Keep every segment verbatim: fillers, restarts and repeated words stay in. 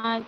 Night.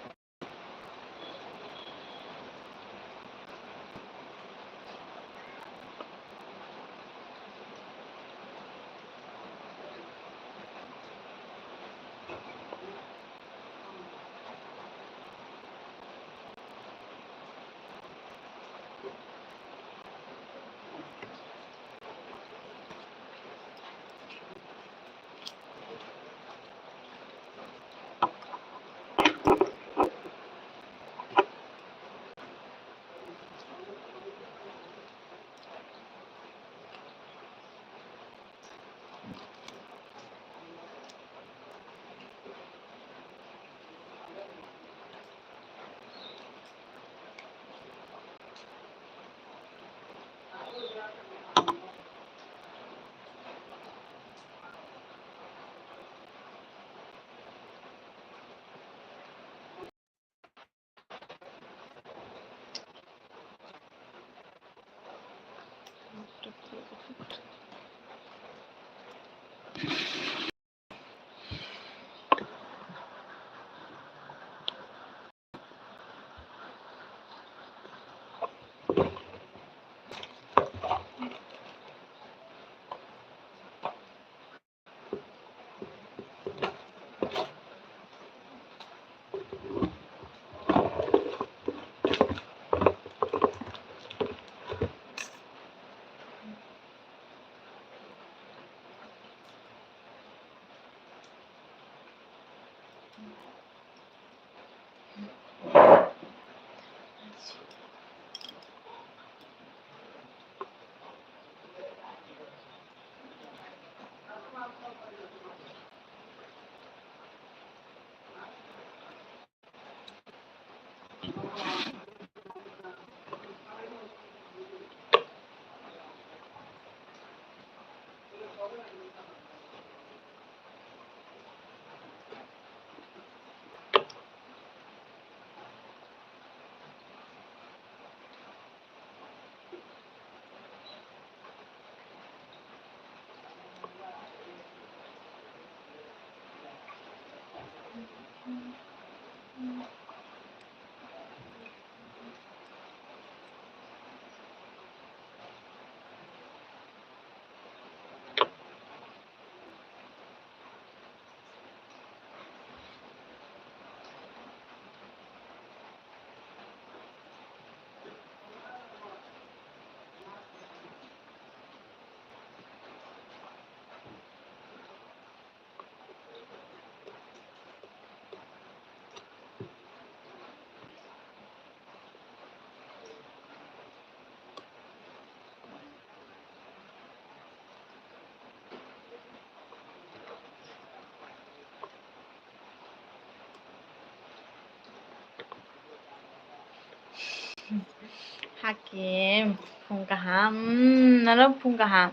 Hakim, phung kaham, hmm, norok phung kaham.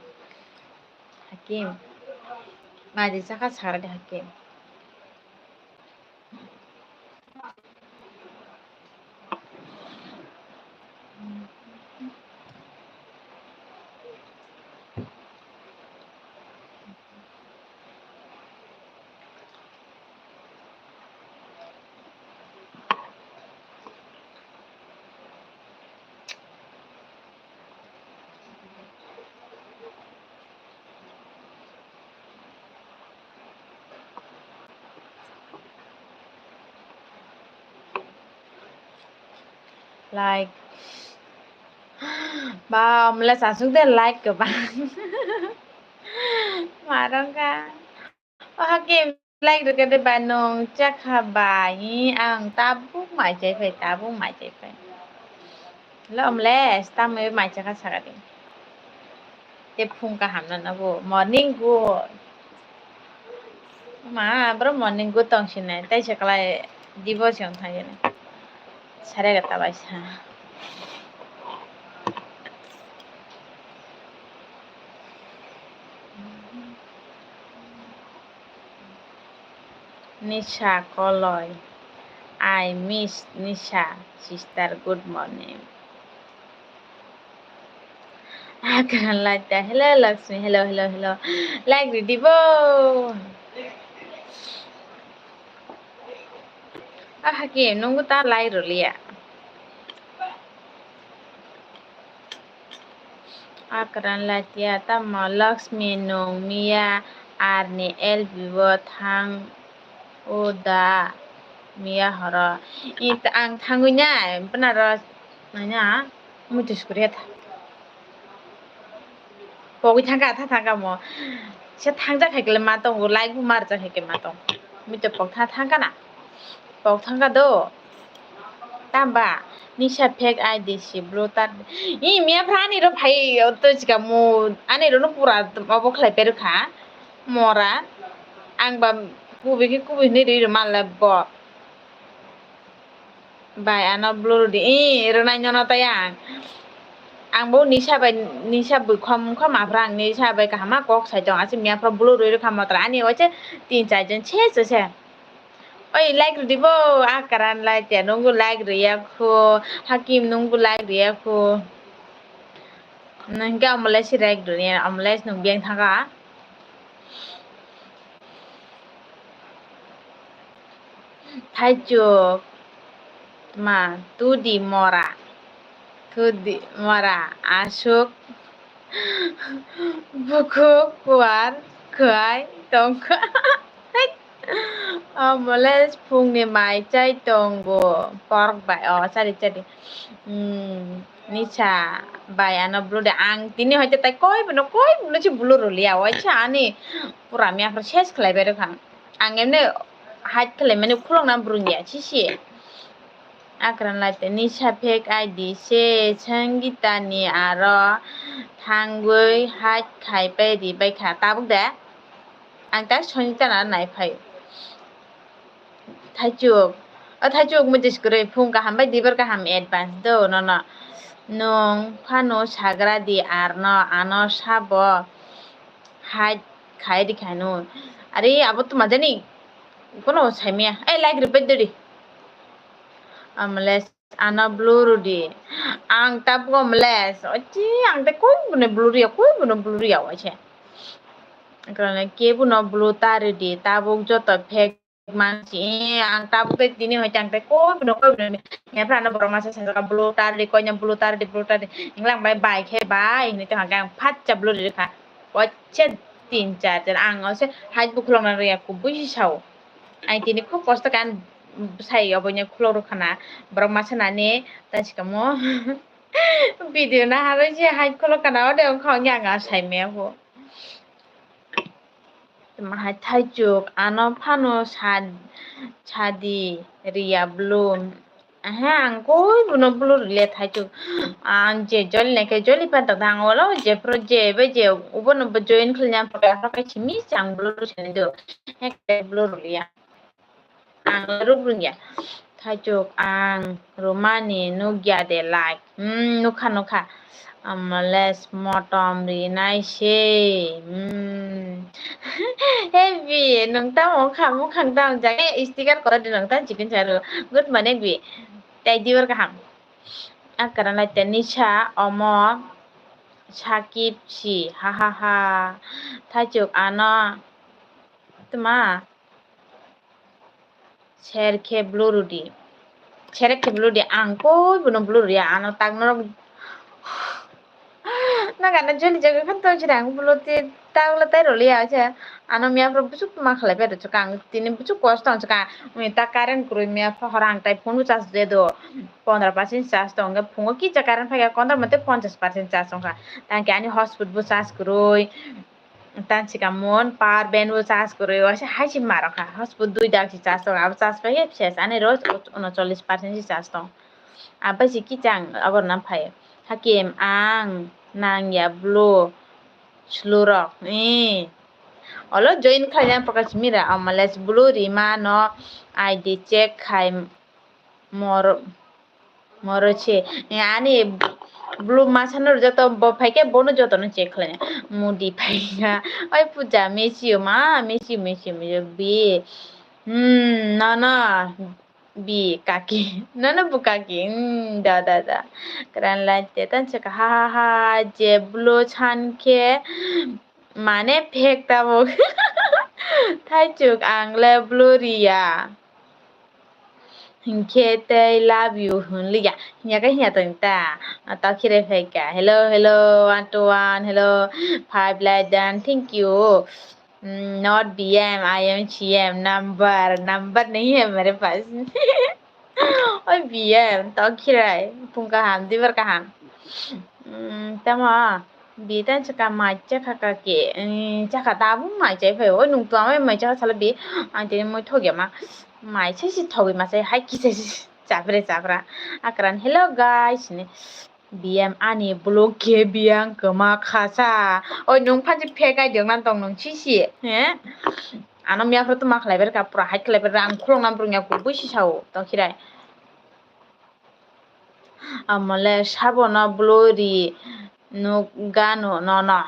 Hakim, maidi chakha sara di Hakim. Like. Ba, omle chasuk de like kwbang. Marong ka. O Hakim, like rwkhe de ba nwng chakha ba, hi ang tabuk mai chai phai, tabuk mai chai phai. Lo omle, tamwi mai chakha saka di. Te phung kaham no, no bo, morning good. Ma, bro, morning good tong sinai, tai se kalai divorce wng thang jani. Sare gata bai sa. Nisha Koloi. I miss Nisha, sister. Good morning. Akran Laita. Hello, Lakshmi. Hello, hello, hello. Like ridi bo. Ah, Hakim, nungbo ta lai rwliya. Akran Latia, tamo Lakshmi nung miya arni L B o thang o da miya horo. I ta-, ang thangwi nai, bwnaro nanya, muitu sukuriya tha. Pogwi thangka, tha thangka mo. Se thangjak hai khe ma tongo, like bo marjak hai khe ma tongo. Muitu pok tha thangka na. Pok thangka do. Tamba, Nisha fake I D si bro tar. I miya phra ani ro phai, o to chika mo, ani ro no pura obo khlai peru kha. Mora. Ang ba kubi khe kubi hinwi ri rw manle bo. Bai, ano blue rwdi. Ih, rwnai nono tei ang. Ang bo Nisha bai, Nisha bui khom, khom aphra ang Nisha bai kaham ma kok sai tong. Aswk miya phra blue rwi rwkha motra. Ani waise tin char jon se, se, se. Oi, like rwdi bo. Akran like te, nungbo like rwya kho. Hakim nungbo like rwya kho. Nang khe omo lai se like rwya, omo lai se nung beng thangka. Thaichuk ma tudi mora, tudi mora aswk bukhuk kuar kwai tongkha. Omo le phungni mai chai tongo pork bai, o chari chari. Hmm, Nisha bai ano blue de, ang tini hoite tai koi bono, koi bono se blue rwliya, waisa ani pura miya phra ses khlai bai rwkha. Ang emne hide khlai mani khulokna brung ya sisi. Akran lai te Nisha fake I D se Sangita ni aro thangwi hide khai pai ri bai kha tabuk de. Ang ta Sangita na nai phai. Thaichuk, o Thaichuk muitu kwrwi phung kaham bai dibar kaham advance do nono. Nung phano sagra di arno ano sabo hide khai di khaino. Are abo tuma jani kono saimaya. Ei like rwbai dori. Amles ano blue rwdi. Ang tabuk amles. Ochi ang te koi bono blue rwya, koi bono blue rwya waise. Karana kebo no blue ta rwdi. Tabuk joto fake mansi, eh, ang tabuk tei tini hoi tang tei koi bono, koi bono, mepra no borok masa sajak blue tar di, koina blue tar di, blue tar di, hinglang bai bai khe bai hinui tong khe ang phatsa blue ri rwkha, waisa tin char char ang o se hide bo khulokna rwya kubui se sao, ang tini khub kosto khe ang sai obo khulok rwkha na, borok masa nani ta sikamo video naharwi se hide khulok kana ode wngkha wngya ang sai maya bo. Tamo hai Thaichuk, ano phano sa, sadi riya blue. Aha, ang koi bono blue rwle Thaichuk. Ang je joli nai khe joli phan tong thang, olo je pro je, bai je, ubono bo join khwlaiya, photo aphra khe simi se ang blue rw sini do. Hek blue rwliya. Ang ruk rwngya. Thaichuk ang rwmani nukya de like. Hmm, nukha, nukha. Amales motom rinai se. Hmm. Heavy, nwng tamo wngkha, mukhang tamo jaga sticker kotor di nwng tamo chikon charo. Good morning bi. Tai dibar kaham. Akara lai tenisa omo sakip si. Ha ha ha. Thaichuk ano. Tuma. Ser khe blue rwdi. Ser khe blue rwdi. Ang koi bono blue rwya. Ano tak norok. Nang ano joli jaga khan tong sida ang blue ti tak le tai rwliya se. Ano miya phra buchuk ma khlai pai rwchuk ang. Tini buchuk kosto ang chukha. Ui ta current kwrwi miya phra horo ang tai phone bo charge de do. Pondro percent charge tong khe phungo kisa current phai kha kontor mate ponchash percent charge tong kha. Tang khe ani hotspot bo charge kwrwi. Tang sikamon power bank bo charge kwrwi waisa hai se ma rok kha. Hotspot dui dak se charge tong, abo charge pai khe ses ani ro unocholish percent se charge tong. Abai se kichang abo rwna phai. Hakim ang nang ya blue slu rok. Ee. Olo join khlai yang paka simi ra amales blue rima no I D check khai mor. Moro se, eh, ani blue masa no joto bo phai khe bono joto no check khlai. Mudi phai ya. Oi puja miss you ma, miss you, miss you, miss you. Bi. Hmm, no, no. Bi kaki. No, no, bu kaki. Hmm, da, da, da. Kran lai te tan se ka ha, ha, ha, je blue chan khe. Mane phek tabuk. Thaichuk ang le blue riya. Hinkhe tei love you hwnliya. Hinya khe hinya tong ta. Tokhirai phaikha. Hello, hello, one to one, hello, five like that. Thank you. Mm, not B M, I am C M. Number, number nahi hai mere paas. Oi B M, tokhirai. Phung kaham, dibar kaham. Mm, tamo. Bi tan chaka mai chakha kake, eh, chakha tabuk mai chai phai o, nung tong mai mai chakha sala bi, ang tini moi thok ya ma, mai chai si thogwi ma chai hai kisa si chapre chapra, akran, "Hello guys," ni, "B M ani vlog khe biyang kwma khasa," oi nung phansi phek ai dong nan tong nung sisi, he? Ano miya phro tuma khlai ber ka pura hai khlai ber ang khulong nam rung ya kubui si sao tong khirai. Amole sabono blurry nukgano nono.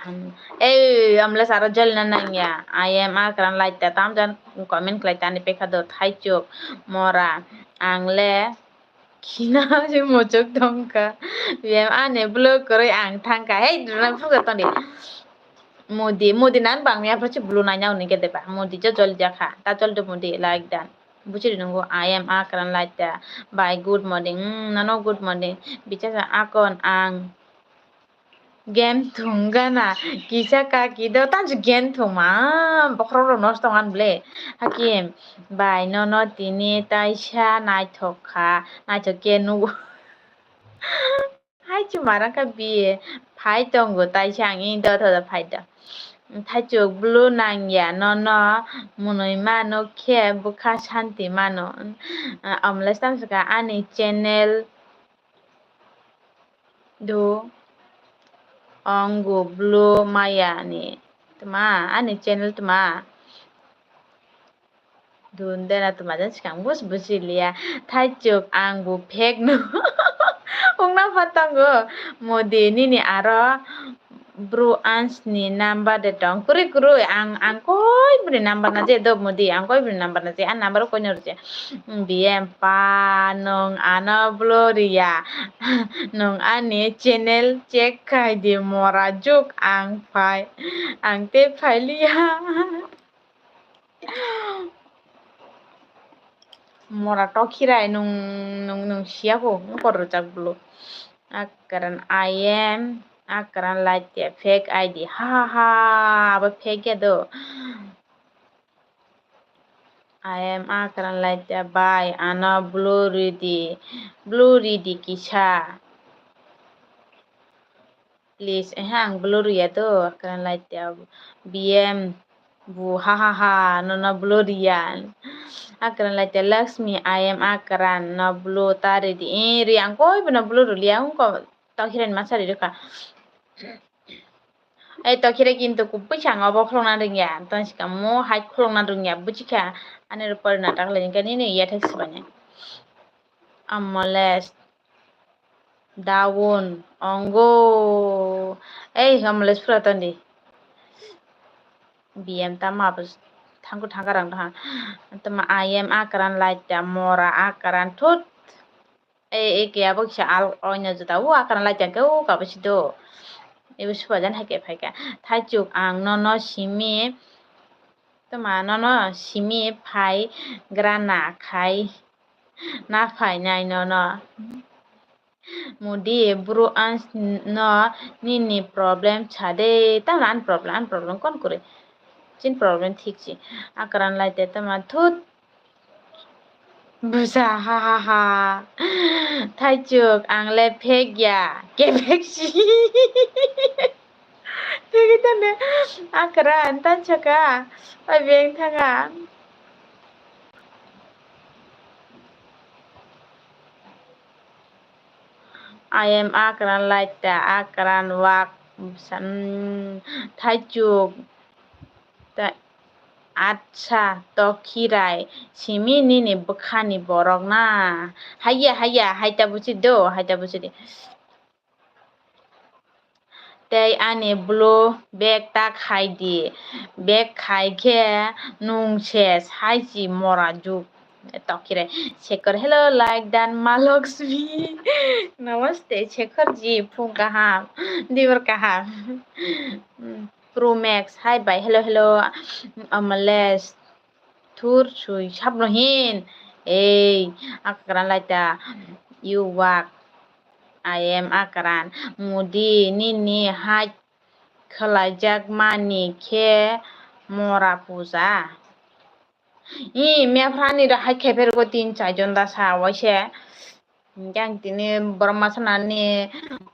Ei, amole saro jolina nangya. I am akran laita. Tamjan comment khlai tani pekha do thaichuk mora. Angle khina se muchuk tongkha. Biyam ani blue kwrwi ang thangkha. Hei, duna phukha tongdi. Modi, modi nan bangni aphuru se blue naina hwnwi khe deba. Modi jo jol jakha. Ta jol do modi like that. Buchiri nungo, I am akran laita. Bye, good morning. Hmm, nono good morning. Bichasa akon ang game thung gana. Kisa kaki do tanju game thung ma. Bokhorok rok nosto tong an ble. Hakim, bye, nono tini taisa naithok kha. Naithok khe nugo. Hai chwng marang kha biye phai tongo, taisa ang ini dothoda phai da. Thaichuk blue nangya nono, mwnwi mano khe bwkha santi mano. Amle samsaka ani channel do ongo blue maya ni tma ani channel tma. Dun dena tuma jan sikang bus busi liya. Thaichuk ang bu phek no. Ungna phatango. Modi nini aro bru ans ni number de tong. Kuri kuri ang, ang koi bini number na je do modi. Ang koi bini number na je. An number koi no je. Biyem pa nung ano blo riya. Nung ani channel check khai di mora juk ang phai. Ang te phai liya. Mora tokhirai nung, nung, nung siya ko, nung kor rwchak bulu. Akran I am, akran like fake I D. Ha ha ha, abo fake ya do. I am akran like by ano blue ready, blue ready kisa. Please, eh, ang blue ya do, akran like B M bu, ha ha ha, nono blue ya. Akran like Lakshmi, I am akran, no blue ta ready. Eh, ri ang koi bono blue liya, ang ko tokhirai masa ri rwkha. Ei tokhirai kintu kubui chang obo khulokna rwngya, tong sikamo hai khulokna rwngya, buchikha ani rw pore natak lai hwnkhe nini yathek sibainai. Amole. Daun, ongo. Ei, hamle sura tandi. B M tama bus thangku thangka rang daha. Tama I am akran laita, mora akran thut. Ei, ei, ke abo kisa al oina juta. O akran laita ke o kabo sido. Ibu subajan hai ke phaika. Thaichuk ang nono simi. Tama nono simi phai grana khai. Na phainai nono. Modi, bro, ang no nini problem sa de. Tamo ani problem, ani problem kon kore? Chin problem thik si. Akran lai te tama thut. Busa, ha ha ha. Thaichuk, ang le phek ya. Ke phek si. Phek tane. Akran, tan saka. Oi beng thanga. I am akran laita, akran wak, mm, thaichuk, ta-, atsa, tokhirai, simi nini bwkhani borok na? Haiya, haiya, haita buchi do, haita buchi di. Tei ani blue bag ta khai di. Bag khai khe nung se sai si mora juk. Tokire Shekhar, hello, like dan Ma Lakshmi. Namaste, Shekhar ji, phung kaham, dibor kaham. Hmm, Pro Max, hi bhai, hello, hello. Amalesh, thur sui, sabno hin. Ei, Akran laita, you walk. I am Akran. Mudi, nini hai khwlaijakmani khe mora puja. Ih, mephrani rok hai khe phergo tin chaijon da sa waise. Hinkhe ang tini borok masa nani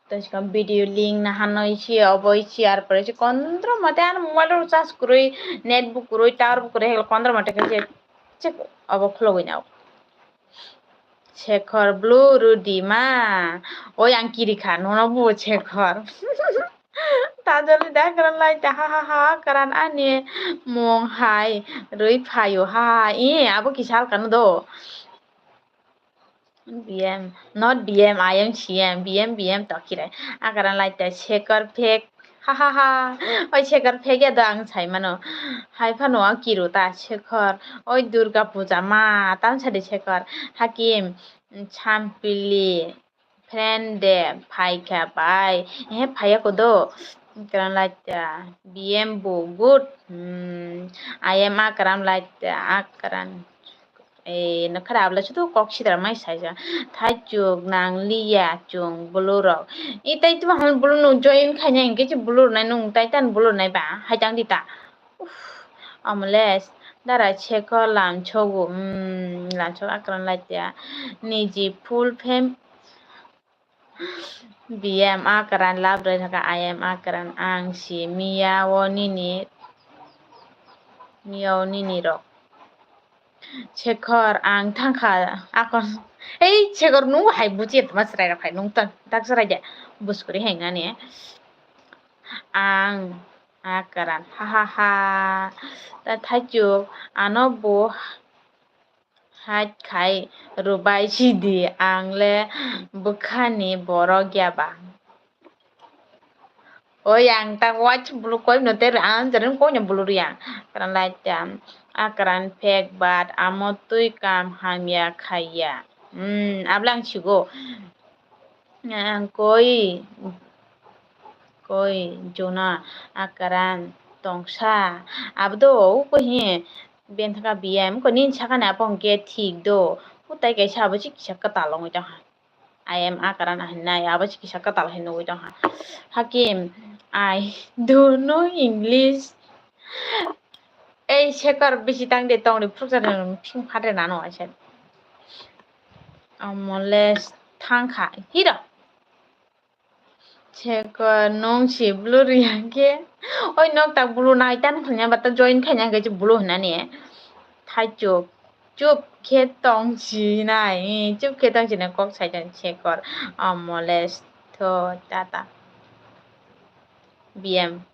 tei swkang video link naharnoi se obo se, ar pore se kondro mate ano mobile rok charge kwrwi, net bo kwrwi, tower bo kwrwi, hai khe kondro mate khe se chek obo khulogwi nao. Shekhar blue rudi ma, oi ang kiri kha nono bo Shekhar. Tajoli da karan lai ta ha ha ha karan ani mung hai rwi phaio ha ha, i abo kisa halkano do. B M, not B M, I am C M, B M, B M to kirai. Akaran lai ta Shekhar phek. Ha ha ha. Oi Shekhar phek ya do ang sai mano. Hai phano ang kiru ta Shekhar. Oi Durga puja ma tam sadi Shekhar. Hakim, Champili, friend de, phaikha bai. He phaiya kodo. Akaran lai ta B M bu good. Hmm. I am Akaran lai ta Akaran. Ei, nokha abla sudu kok sidra mai saija. Thaichuk nang liya chung blue rok. I tai tuma hwn blue no join khaina hinkhe chi blue nai nung tai tan blue nai ba. Hai tang di ta. Uff, amole dara cheko lam chogu. Hmm, lam chok Akaran lai ta. Niji full fame. B M Akaran love roi thaka, I am Akaran ang si miya o nini, miya o nini rok. Shekhar ang thangkha akon. Ei Shekhar nung hai buchi tma chwrai rok hai nung tan tak chwrai de buskuri hai nani. Ang Akaran ha ha ha. Ta thaichuk ano bo Hai khai rwbai sidi ang le bwkhani borok ya ba. Oi ang ta watch bulu koi no te ang jaren koi no bulu riya. Karan lai ta Akaran phek bat amo twi kam hamya khaiya. Hmm, abla ang sigo. Ang koi, koi Jona Akaran tongsa. Abdo uko hi benthaka B M ko nin sakani apo hwnkhe thik do. Utai kaisa abo si kisa kwtal wngwi tongha. I am Akaran hinai abo si kisa kwtal hinwi tongha. Hakim, I don't know English. Ei Shekhar bisi tang de tongri phuruksa de phing phare nano aise. Amo le thangkha hiro. Shekhar nung si blue riya khe. Oi nok tak blue nai tan khanya bata join khanya khe blue hinani. Thaichuk chup khe tong si nai. Chup khe tong si nai kok sai tong Shekhar. Amo le tho tata. B M,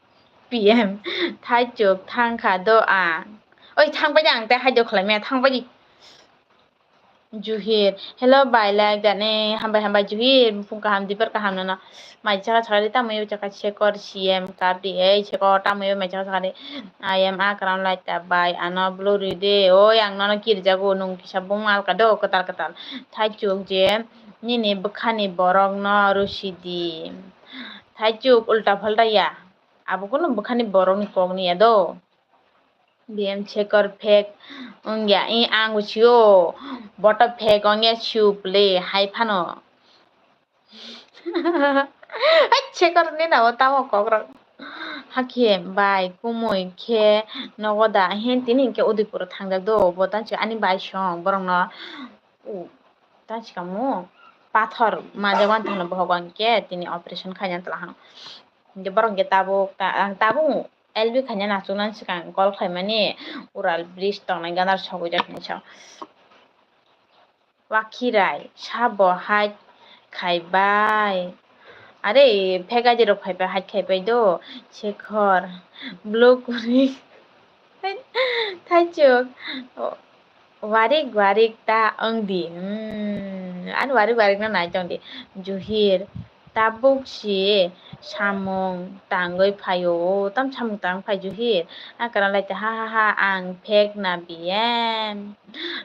B M. Thaichuk thangkha do ang. Oi thangbai ang te haido khlai maya thangbai. Juhir, hello bai like dane hambai hambai Juhir, bufung kaham dibar kaham nono. Mai chaka chakari tamo yo chaka Shekhar C M kap di ei Shekhar tamo yo mai chaka chakari. I am Akram lai ta bai ano blue ri de oi ang nono kirjago nung kisa bung alka do kwtal kwtal. Thaichuk je nini bwkhani borok no rusi di. Thaichuk ulta phalta ya. Abo kuno bwkhani borokni kok ni ya do. B M Shekhar fake wngya, i ang sio. Boto fake wngya sio pwlwi hai phano. Hai Shekhar ni na o tamo kokrok. Hakhe bai kumui khe nogo da. He tini hinkhe Udaipur thangjak do. Bo tang ani bai song borokno. U, ta sikamo pathor majak manthono bohogo hinkhe tini operation khaina tla hang. Hinkhe borok hinkhe tabuk ta, ang tabuk L B khaina nachuknani swkang call khlaimani Ural bridge tongnai ganaro sogwi jak hinwi sao. Wakhirai sabo hai khaibai. Are, phek aidi rok phaipai hai khaipai do. Shekhar, blue kwrwi. Thaichuk, warik warik ta wng di. Hmm, ani warik warik no nai tong di. Juhir, tabuk si samung tangwi phaio. Tam samung tang phai Juhir. Akara lai te ha ha ha ang phek na B M.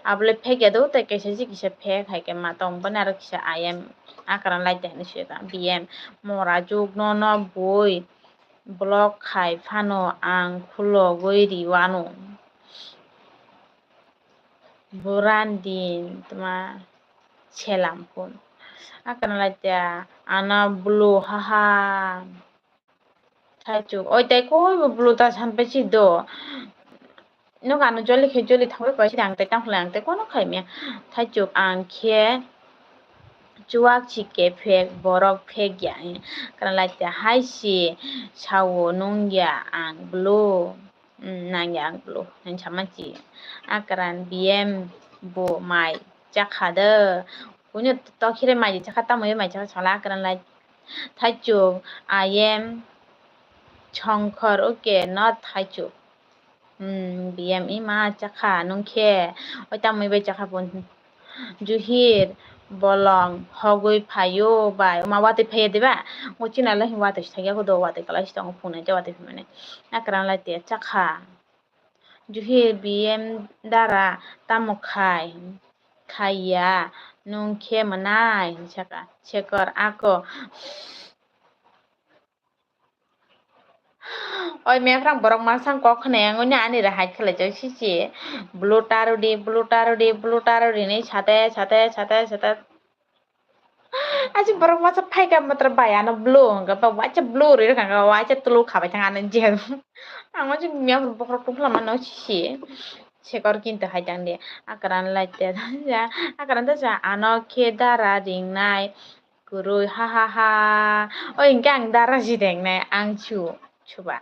Abole phek ya do tai kaisa si kisa phek hai ke ma tong bani aro kisa I am. Akara lai te hinwi sui ta B M. Mora juk no no bui. Block khai phano ang khulogwi riwano. Buran din tma selam phun. Akana lai te ano blue haha. Thaichuk, oi tai koi bo blue ta san pai si do. Nok ano joli khe joli thangwi pai si ang tai tang khlai ang tai kono khai mya. Thaichuk ang khe chuak si kephek borok phek ya. Kana lai te hai si sao nung ya ang blue. Nang ya ang blue. Nang sama si. Akran B M bo mai chakha de. Kuno tokhire mai chakha tamo mai chakha sala akran lai. Thaichuk, I am Chongkhor, okay, not Thaichuk. Hmm, B M ima chakha, nung khe, oi tamwi bai chakha pun. Juhir, bolong, hogwi phaio bai, oma watwi phaiya diba? Ngo china lai watwi thaiya kodo, watwi kalai si tongo phunai, watwi phaimani. Akran lai te chakha. Juhir, B M dara, tamo khai? Khaiya, nung khe mwnai, hinwi saka. Sekor, ako. Oi mephrang borok masa kok khwnai ang, ani re hai khlai jak sisi. Blue tarudi, blue tarudi, blue tarudi hinwi sate, sate, sate, sate. Achi borok masa phaika matra bai ano blue hwnkha, ba waisa blue ri rwkha, waisa tulu khabai thang ano je. Ang waisa mephrang bokhorok tungkhlama no sisi. Sekor kinto hai tang de. Akran lai te, akran ta sa ano khe dara ringnai. Kwrwi, ha, ha, ha. O, hinkhe ang dara si dengnai, ang su, suba.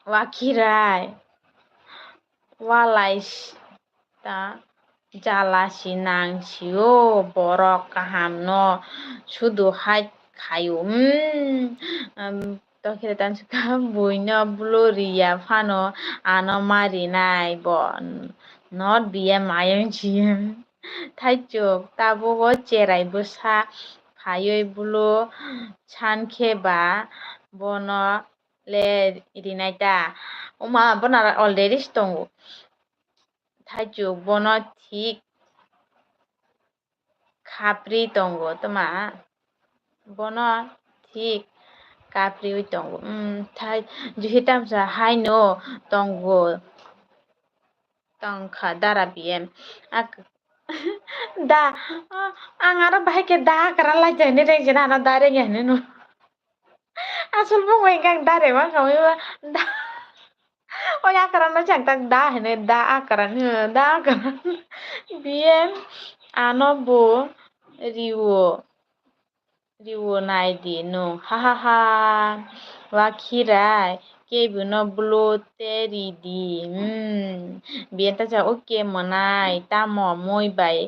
Wakhirai. Walai si, ta, jala si nang sio, borok kaham no sudu hai khaio. Hmm. Tokhire tansukha buino blue riya phano ano ma rinai bo, not B M ayang si. Thaichuk, tabuk o cherai bwsa phaiwi blue san khe ba bono le rinai ta? Oma, bono already se tongo. Thaichuk, bono thik khapri tongo, tma? Bono thik kapriwi tongo. Hmm, thai, juhi tamsa haino tongo. Tongkha dara B M. Ak-, da, ah, ang aro bahai khe da akran lai jani reng jani ano da reng jani no. Asol bo wngkha ang da rema khamwi ba da. Oi akran no chang tak da hene da akran, da akran. B M ano bo riwo. Riwo nai di nwng, ha ha ha. Wakhirai, kebo no blue te ri di. Hmm. B M ta cha, okay mwnai, tamo mui bai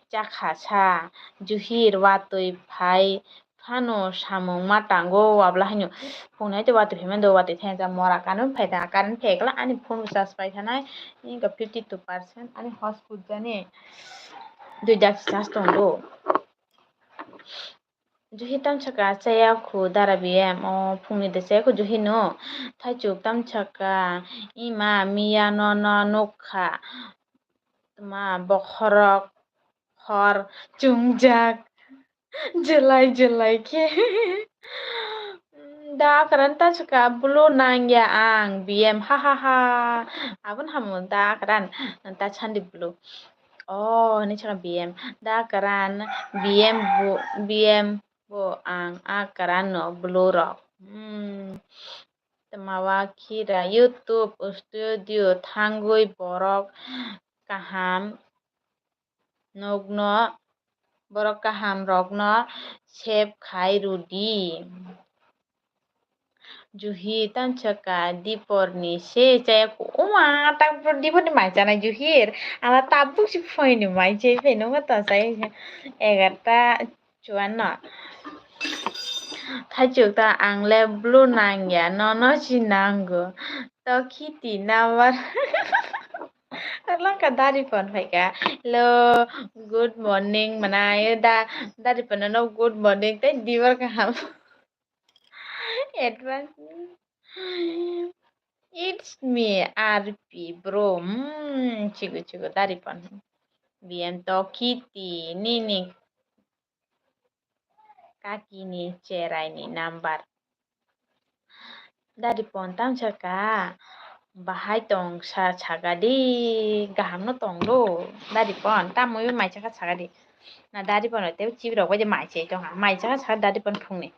chakha sa. Juhir watwi phai phano samung ma tango, wabla haino. Phunai te watwi phai mando, watwi thai cha mora kanu phai da, current phai kla ani phone bo charge pai thanai. Inga fifty two percent ani hotspot jani. Dui dak charge tongo. Juhi tamsaka chaya khu dara B M o phungni de chaya khu juhi no. Thaichuk tamsaka ima miya no no nukha. Tma bokhorok hor chungjak. Jelai jelai khe. Da akran tamsaka blue nangya ang B M ha ha ha. Abon hamu da akran ta sandi blue. Oh, hinwi saka B M. Da karan B M bo, B M bo ang a karan no blue rok. Hmm. Tma wa khira YouTube studio thangwi borok kaham nokno, borok kaham rokno save khai rwdi. Juhi tamsaka diporni se chaya khu. Oma, tak diporni mai chanai Juhir. Ala tabuk si phoini mai chai phai nungo ta chai. Egarta chuanno. Thaichuk ta ang le blue nangya, nono si nango. To khiti nabar. Laka dari phone phaika. Hello, good morning manai. Da, dari phone no good morning tei dibor kaham. Advance. It's me, R P bro. Hmm, chigo chigo dari pan. B M to khiti nini kaki ni cherai ni number. Dari pon tamsaka. Bahai tong sa sakadi, kaham no tong do. Dari pon, tamo yo mai chaka sakadi. Na dari pon tei chibi rok bai de mai chai tong ha. Mai chaka sakadi dari pon phung ni.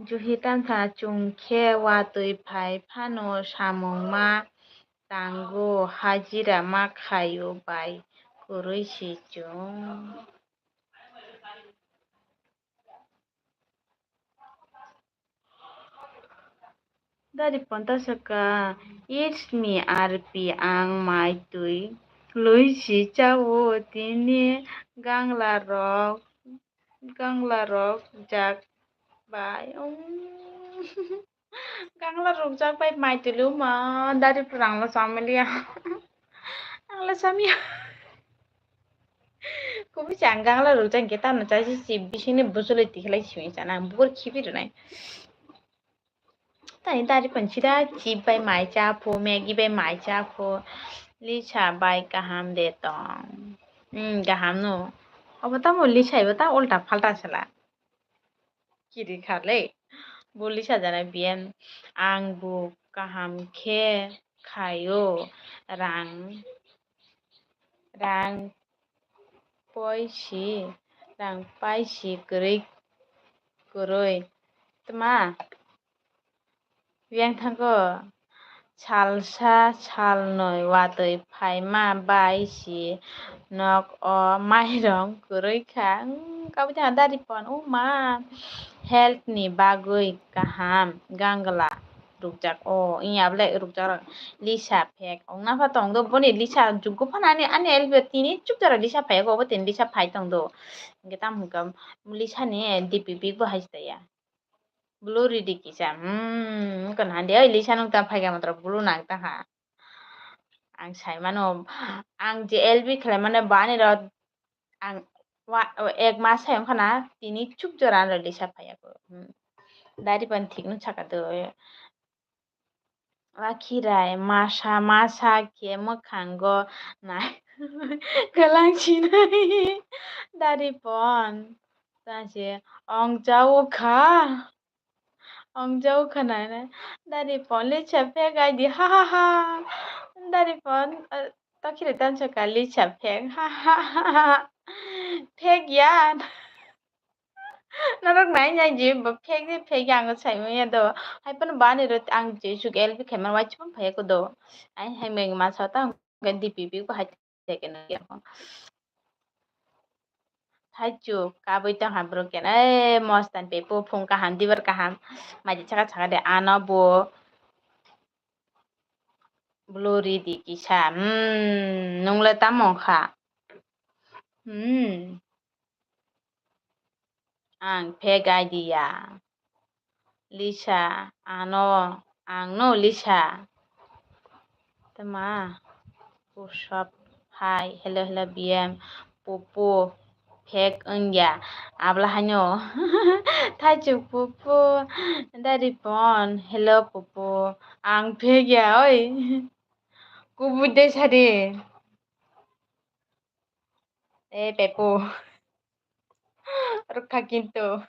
Juhi tangkha chwng khe watwi phai phano samung ma tango, hajira ma khaio bai kwrwi si chwng. Dari ponta saka, "It's me, R P, ang mai twi lui si chao tini gangla rok, gangla rok jak bai." Gangla rok jak bai mai twi lu ma, dari pura ang lo samaliya. Ang lo samya. Kubucha ang gangla rok jak khe tamo cha si bisingni bwswlwi tikhlai simi chana ang bukur khibi rwnai. Tani dari pon sida chip bai mai cha pho, Maggi bai mai cha pho, Lisa bai kaham de tong. Hmm, kaham no. Obo tamo Lisa ibo ta ulta phalta sala. Kiri kha le. Bo Lisa jana biyan ang bo kaham khe khaio rang, rang poi si, rang pai si kwrwi, kwrwi. Tma? Yang thango salsa salnoi watwi phaima bai si nok o mairong kwrwi kha. Kabui tha dari pon, o ma, health ni bagwi kaham gangla rukjak o. Iya bole rukjak Lisa phek ong napha tong do, boni Lisa jugo phano ani, ani elbe tini chuk jora Lisa phai go, obo tini Lisa phai tong do. Hingke tamo hingka Lisa ni D P big bo hai se ya. Blue ridi kisa. Hmm, wngkha na hande, oi, Lisa nung tamo phaikha matro blue nang tangkha. Ang sai mano, ang je L B khlai mano bani ro, ang wa-, ek mas hai wngkha na, tini chuk jora ano Lisa phaiya ko. Hmm. Dari pan thik no saka do. Wakhirai masa masa khe mwkhango nai kwlang sinai dari pon. Tase ong chao kha. Ong chao kha nai nai. Dari pon le cha phek ai di ha ha ha. Dari pon, eh, tokhirai tansa ka le cha phek ha ha ha ha. Phek ya. Norok nai nai di bo phek di phek ya, ang sai manya do. Hai phano bani ro ang je suk L B khaima waichung phai ko do. Ai hai meng ma sa ta ang D P B ko hai. Thaichuk kabui tongkha broken. Ei, mostan pepo phung kaham, dibar kaham. Maji chaka chaka de ano bo. Blue ridi kisa. Hmm, nungle tamo kha? Hmm. Ang phek idea. Lisa, ano, ang no Lisa. Tama, pusap, hai, hello, hello, B M, pupu, phek wngya, abla haino, thaichuk pupu, dari pon, hello, pupu, ang phek ya, oi, kubui de sari, e, pepu, rukha kintu.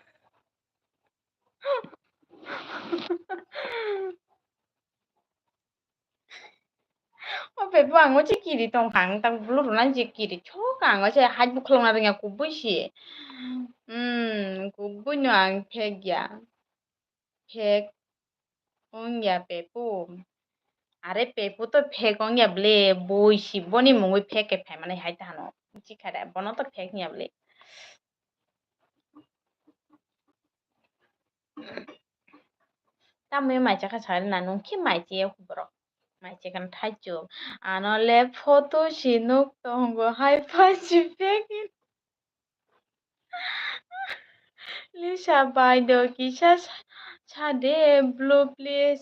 O pepo ang o che kiri tong kha, ang tak bulu rwna je kiri chok ang o che hai bukhulok na rwngya kubui si. Hmm, kubui no ang phek ya. Phek wngya pepo. Are pepo to phek wngya ble, bui si boni mungwi phek khe phaimani hai ta hano. Chikha de, bono to phek wngya ble. Tamni mai chakha sari na nung khe mai che borok. Mai che kan thaichuk. Ano le photo si nuk tongo hai pha si pek. Lisa bai do kisa sa, sa de blue please.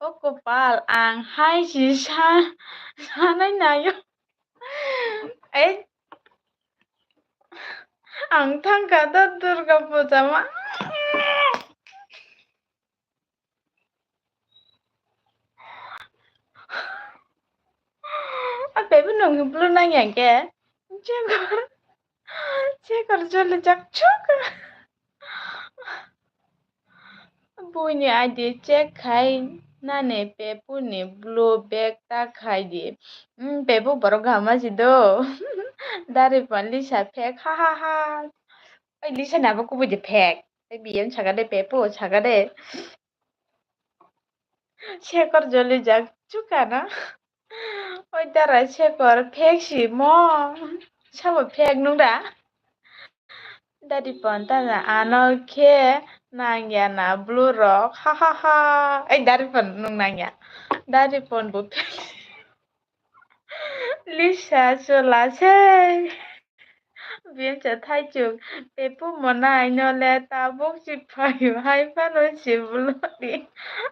O kopal, ang hai si sa, sanai nayo. Ei, ang thangkha da Durga puja ma. A pebu nung blue nang yang ke. Jagor. Check or joli jak chuk. Buini I D check khai nani Pepu ni blue bag ta khai di. Hmm, Pepu borok kaham si do. Dari pon Lisa phek ha ha ha. Oi Lisa ni abo kubui de phek. Tei biyang saka de Pepu saka de. Sekor joli jak chukana. Oi dara sekor phek si mo. Sabo phek nung da. Dari pon tara ano khe nangya na blue rok ha ha ha. Ei dari pon nung nangya. Dari pon bo phek. Lisa chwla se. Biyamsa thaichuk, Pepu mwnai no le tabuk si phaio hai phano si bwlwdi.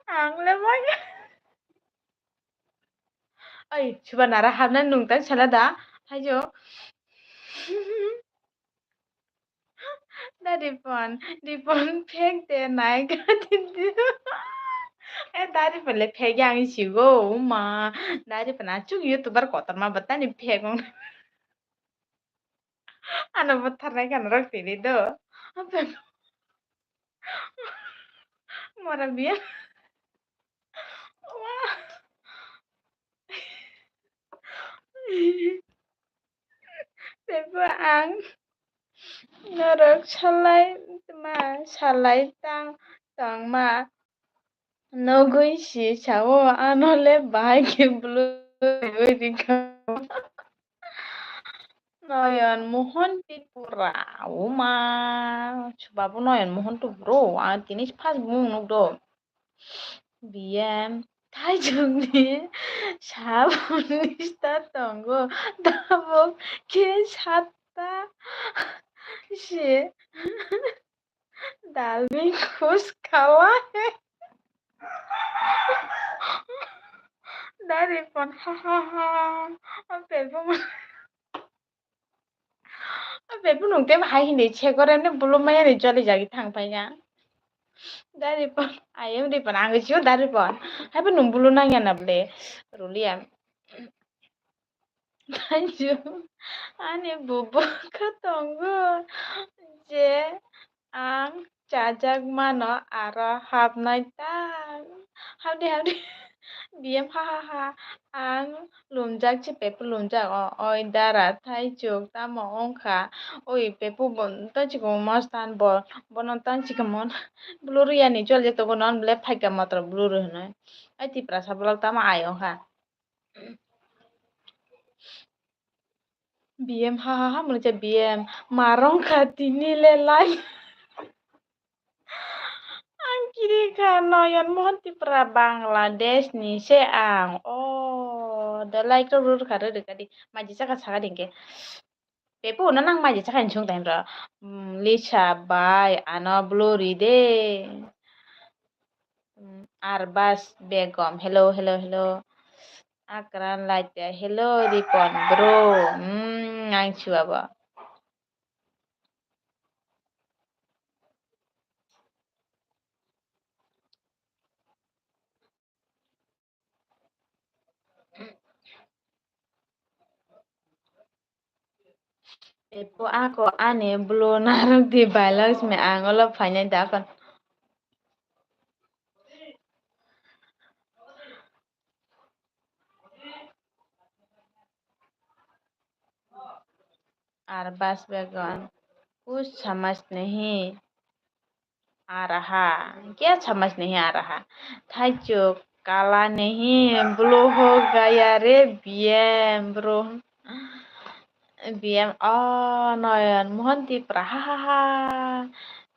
Ang le maya. Ai, suba nara hapnai nung tang sala da. Thaichuk. Da Ripon, Ripon phek de nai ka tindi. Eh, da Ripon le phek yang sigo, uma. Da Ripon achuk YouTuber kotorma bwtani phek wng. Ano bwtharnai ka norok tini do. Mora biya. Teibo ang norok salai ma salai tang tongma nogwi si sao, ano le bahai khe bwlwi rikha. Noyon Mohon Tripura, oma, chwbabo Noyon Mohon Tripura, ang tini first bumung nukdo. Biyem thaijwkni saboni sita tongo, tabuk khe satta se dalmi khus khala. Dari pon ha ha ha. Ampel bo. Abe bunung tei hai hindi chekor emne bulu maya ni joli jagi thang pai ya. Dari pon ayem di pon ang sio dari pon. Hai bunung bulu nang ya na ble. Rulia. Thank you. Ani bubu kha tongo je ang chajak mano aro hapnai ta. Hapdi hapdi. Biyem ha ha ha. Ang lumjak se pepu lumjak o, oi dara thaichuk tamo wngkha. Oi pepu bo taichukmo mastan bo, bono taichukmo blur yani choli tongo non ble phaika matro blur hinwi. Ai tiprasa borok tamo ai wngkha. Biyem ha ha ha mwnwi cha biyem marong kha tini le lai. Ang kiri kha Noyon Mohon Tripura Bangladesh ni se ang. Oh, the like rok rur kha rw kha di. Maji chakha saka di hwnkhe. Pepu no nang maji chakha ni sung time ro. Hmm, Lisa bai ano blurry de. Hmm, Arbas Begum. Hello, hello, hello. Akran Laita. Hello, Ripon bro. Hmm, ang chua bo. Epo ako ani bulu narwk di bai Lakshmi, ang olo phainai da kon. Arbas Begum, kuch samajh nahi aa raha, kya samajh nahi aa raha? Thaichuk kala nahi, blue ho gaya re biyem bro. Biyem, oh, Noyon Mohon Tripura, ha ha ha.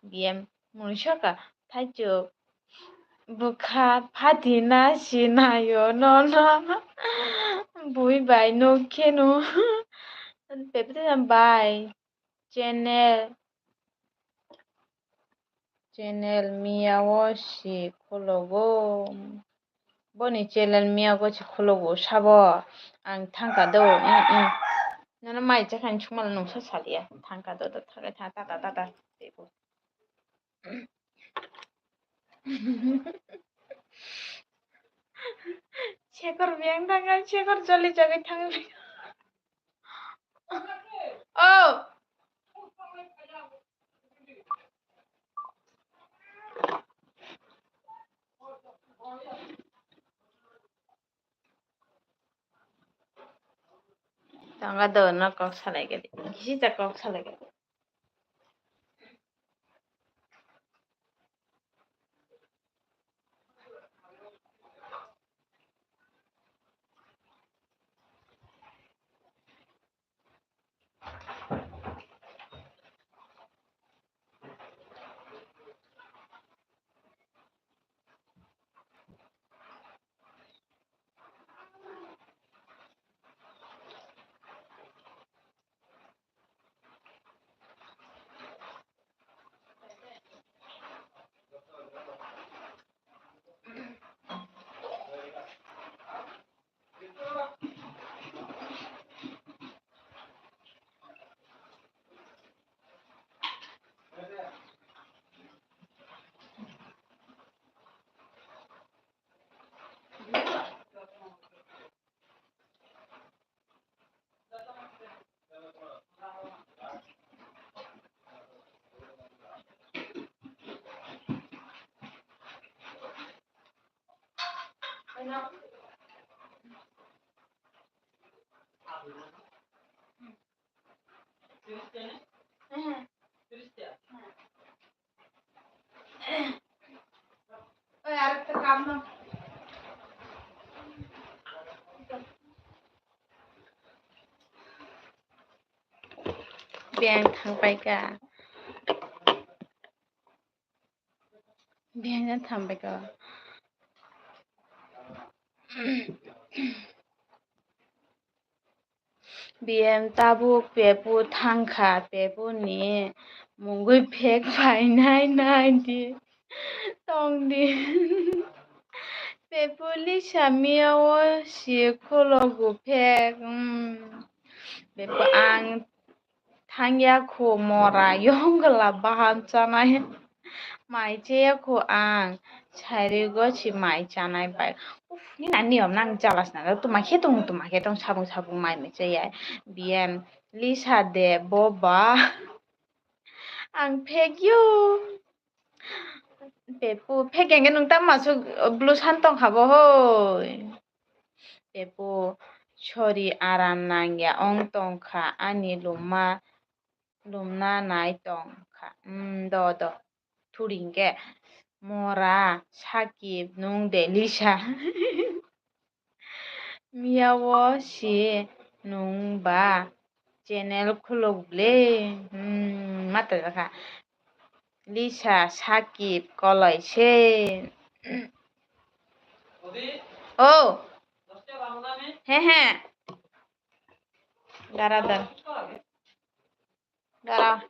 Biyem, mungsa ka, thaichuk. Bwkha phatina sinaio nono. Bui bai nuk kheno. Pepe bai channel, channel miyao si khologo. Boni channel miyao si khologo sabo. Ang thangka do. Mm, mm. Nono mai chakhani sukmano nungsa salia. Thangka do, do, thangka, thangka, tata, tata. Sekor biyang thangkha, sekor joli jagwi thangwi. Oh. Tanga do no kok salai gadi. Kisi ta kok salai gadi. Biyang thangpai kha. Biyang thangpai kha. Biyang tabuk pepu thangkha, pepu ni mungwi phek phainai nai di. Tong di. Pepu Lisa miya o si khulok bu phek. Hmm. Pepu ang thangya khu mora yongla baham chanai. Mai chaya khu ang sairigo si mai chanai bai. Uf, ni nani om nang jalas na. Tuma khe tong, tuma khe tong, sabung sabung mai mai chaya. Biyang Lisa de boba. Ang phek yo. Pepu, phek hwnkhe nwng tamo aswk blue san tongkha bo hoi? Pepu, sorry, aram nangya ong tongkha, ani lumma, lumna nai tongkha. Hmm, do, do. Thuri hwnkhe, mora, Sakib, nwng de, Lisa. Miya o si nwng ba channel khulok ble, hmm, ma ta jakha. Lisa, Sakib, koloi se. Oh. He, he. Gara dar. Gara.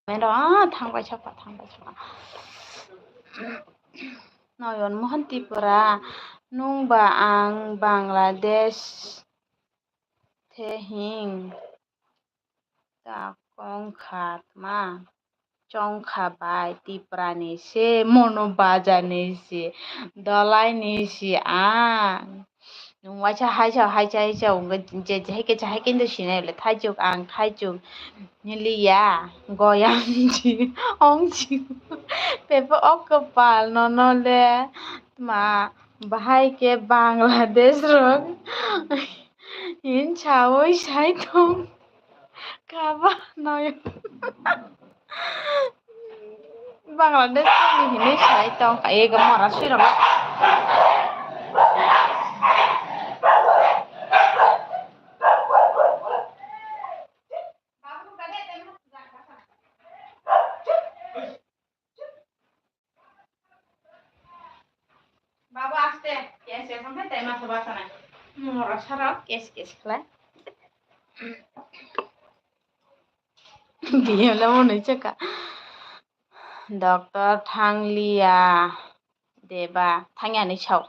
Mero, ah, thangbai sakha, thangbai sakha. Noyon Mohan Tripura, nwng ba ang Bangladesh the hing ta kong kha tma. Chongkha bai Tiprani se, mono bajani se, dolaini se ang. Nwng waisa haisa, haisa, haisa, wngkha je, je, hai khe, hai khe, sinai le, thaichuk ang, thaichuk, niliya, goyang si, ong si, pepo o kwpal, nono le, tma, bahai khe Bangladesh rok, hin saui sai thung. Kaba noyo. Bangladesh ni hinwi sai tong kha, ego mora swi rwma. Omo hai tai ma thaba sanai. Mora sara kes kes khlai. Biyemle monwi chwkha. Doctor thangliya deba, thangya hinwi sao.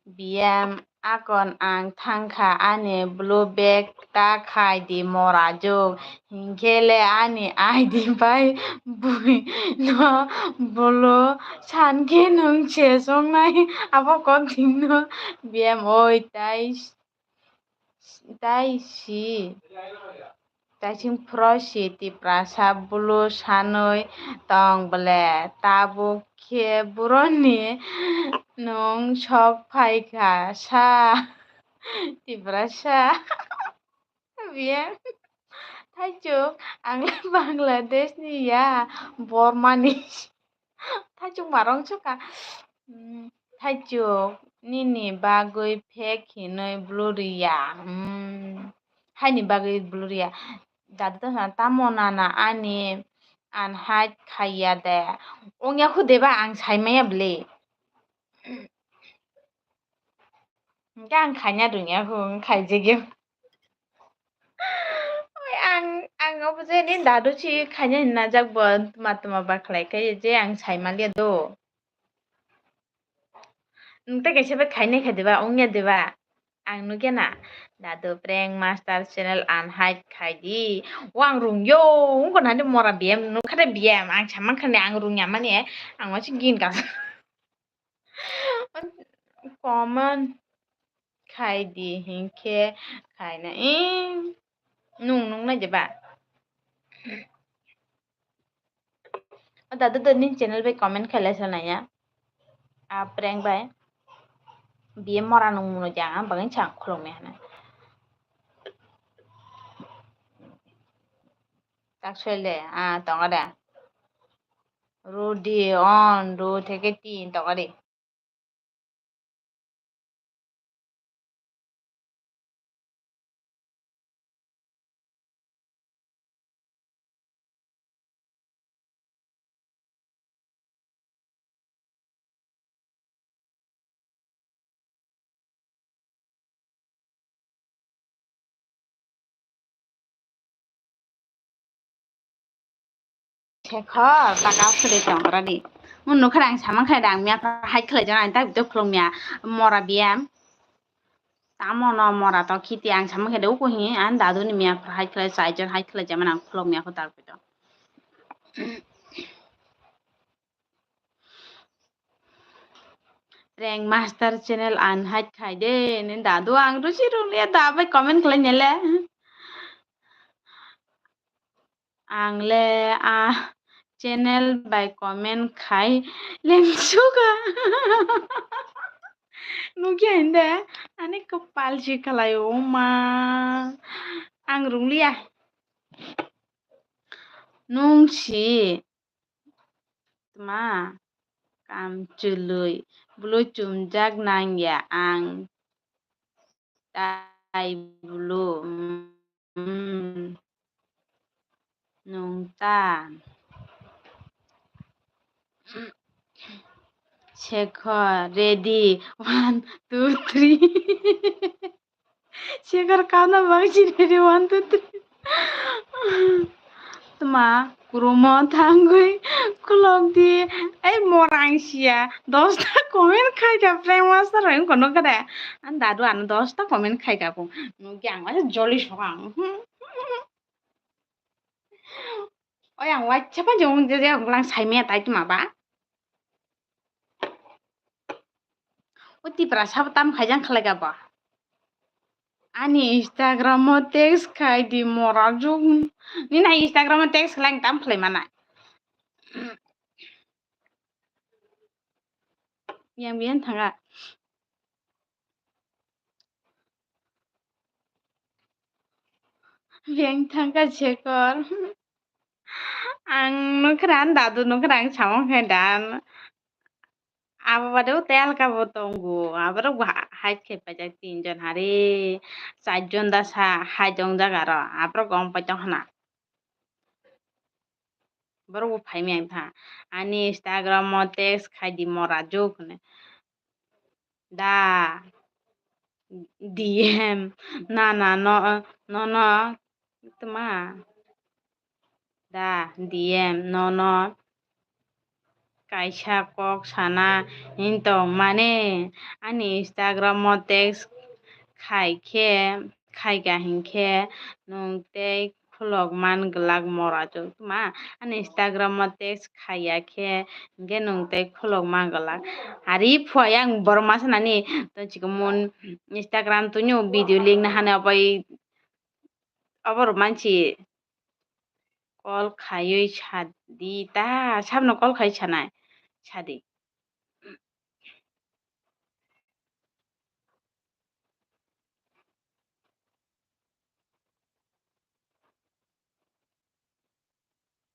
Biyem, akon ang thangkha, ani blue bag ta khai di mora juk, hinkhe le ani I D bai bui no bolo sankhe nwng se songnai abo kok dingno. Biyem, oi tai, tai si. Taising phro si Tiprasa bulu sanwi tong ble, tabuk khe buroni nwng sok phaikha sa Tiprasa. Biyem, thaichuk, ang le Bangladesh ni ya, Borma ni. Thaichuk marong chukha. Hmm, thaichuk, nini bagwi phek hinwi bluriya. Hmm, haini bagwi bluriya. Dadu ta sana tamo nana ani unhide khaiya de. Ongya khu deba ang saimaya bwle. Hwnkhe ang khaina rwngya khu, wng khaijagya. Oi, ang, ang obo je ni dadu si khaina hinna jak bo tuma tuma ba khlai khe je ang sai maliya do. Nwng tei kaisa bai khainai kha diba, wngya diba? Ang nukya na, dadu prank master channel unhide khai di. O ang rwngyo, wngkha nani mora biyem, nukha de biyem, ang samang kha ni ang rwngya mani, ang waisa gin ka. Comment khai di hinkhe khaina. Ee, nwng nuknai de ba? O dadu do nini channel bai comment khai lai sanaya. A prank bai. Biye mora nwng muno jang ang bagwi chang khulumya hana. Tak soi le, ah, tongo de. Rudi on, ru theke tin tongo de. Sekhor, taka phuri tongkra di. Mun nukha ang samang khai dang miya hide khlai jana, tak bitok khulumya mora biyam. Tamo no mora to khiti ang samang khai de uko hi, an dadu ni miya hide khlai, chaijon hide khlai jama nang khulumya ko tak bitok. Prank master channel unhide khai de, ni dadu ang rusi runglia da bai comment khlai nyele. Ang le a channel bai comment khai lengsuka. Nukya hinde ani kapal si khalai o ma. Ang runglia. Nung si tma kam chului bulu chumjak nangya ang tai bulu. Hmm. Nung ta. Sekhor, ready, one, two, three. Sekhor kauna bangsi ready, one, two, three. Tma, kurumo thangwi khulok di. Ei morang sia, dosta comment khai ka prank master rang kono kare. An dadu ano dosta comment khai ka ko. Nungki ang masa joli sokang. Hmm. Oi ang waisa pa jong je je ang lang sai me tai tuma ba. O Tiprasa bo tam khai jang khlai ga ba. Ani Instagram o text khai di mora jung. Ni na Instagram o text khlai tam khlai mana. Yang bian thanga. Beng thangka Sekhor. Ang nukra dadu nukra ang samung khe dan. Abo bade o tel ka bo tongo. Aborok bo ha-, hide khe paijak tinjon hari. Charjon da sa hide wngjak aro. Aborok gom paitong hana. Borok bo phai maya wngkha. Ani Instagram o text khai di mora juk hwnwi. Da D M nana no, nono tma da D M nono kaisa kok sana hin tong mani ani Instagram o text khai khe, khaika hinkhe nwng tei khulok man glak mora juk tma ani Instagram o text khaiya khe hinkhe nwng tei khulok man glak. Ari phua yang borok masa nani to chikon Instagram tuni video link na hane obai obo rok manchi call khaiwi sadi ta sabno call khai sanai sadi.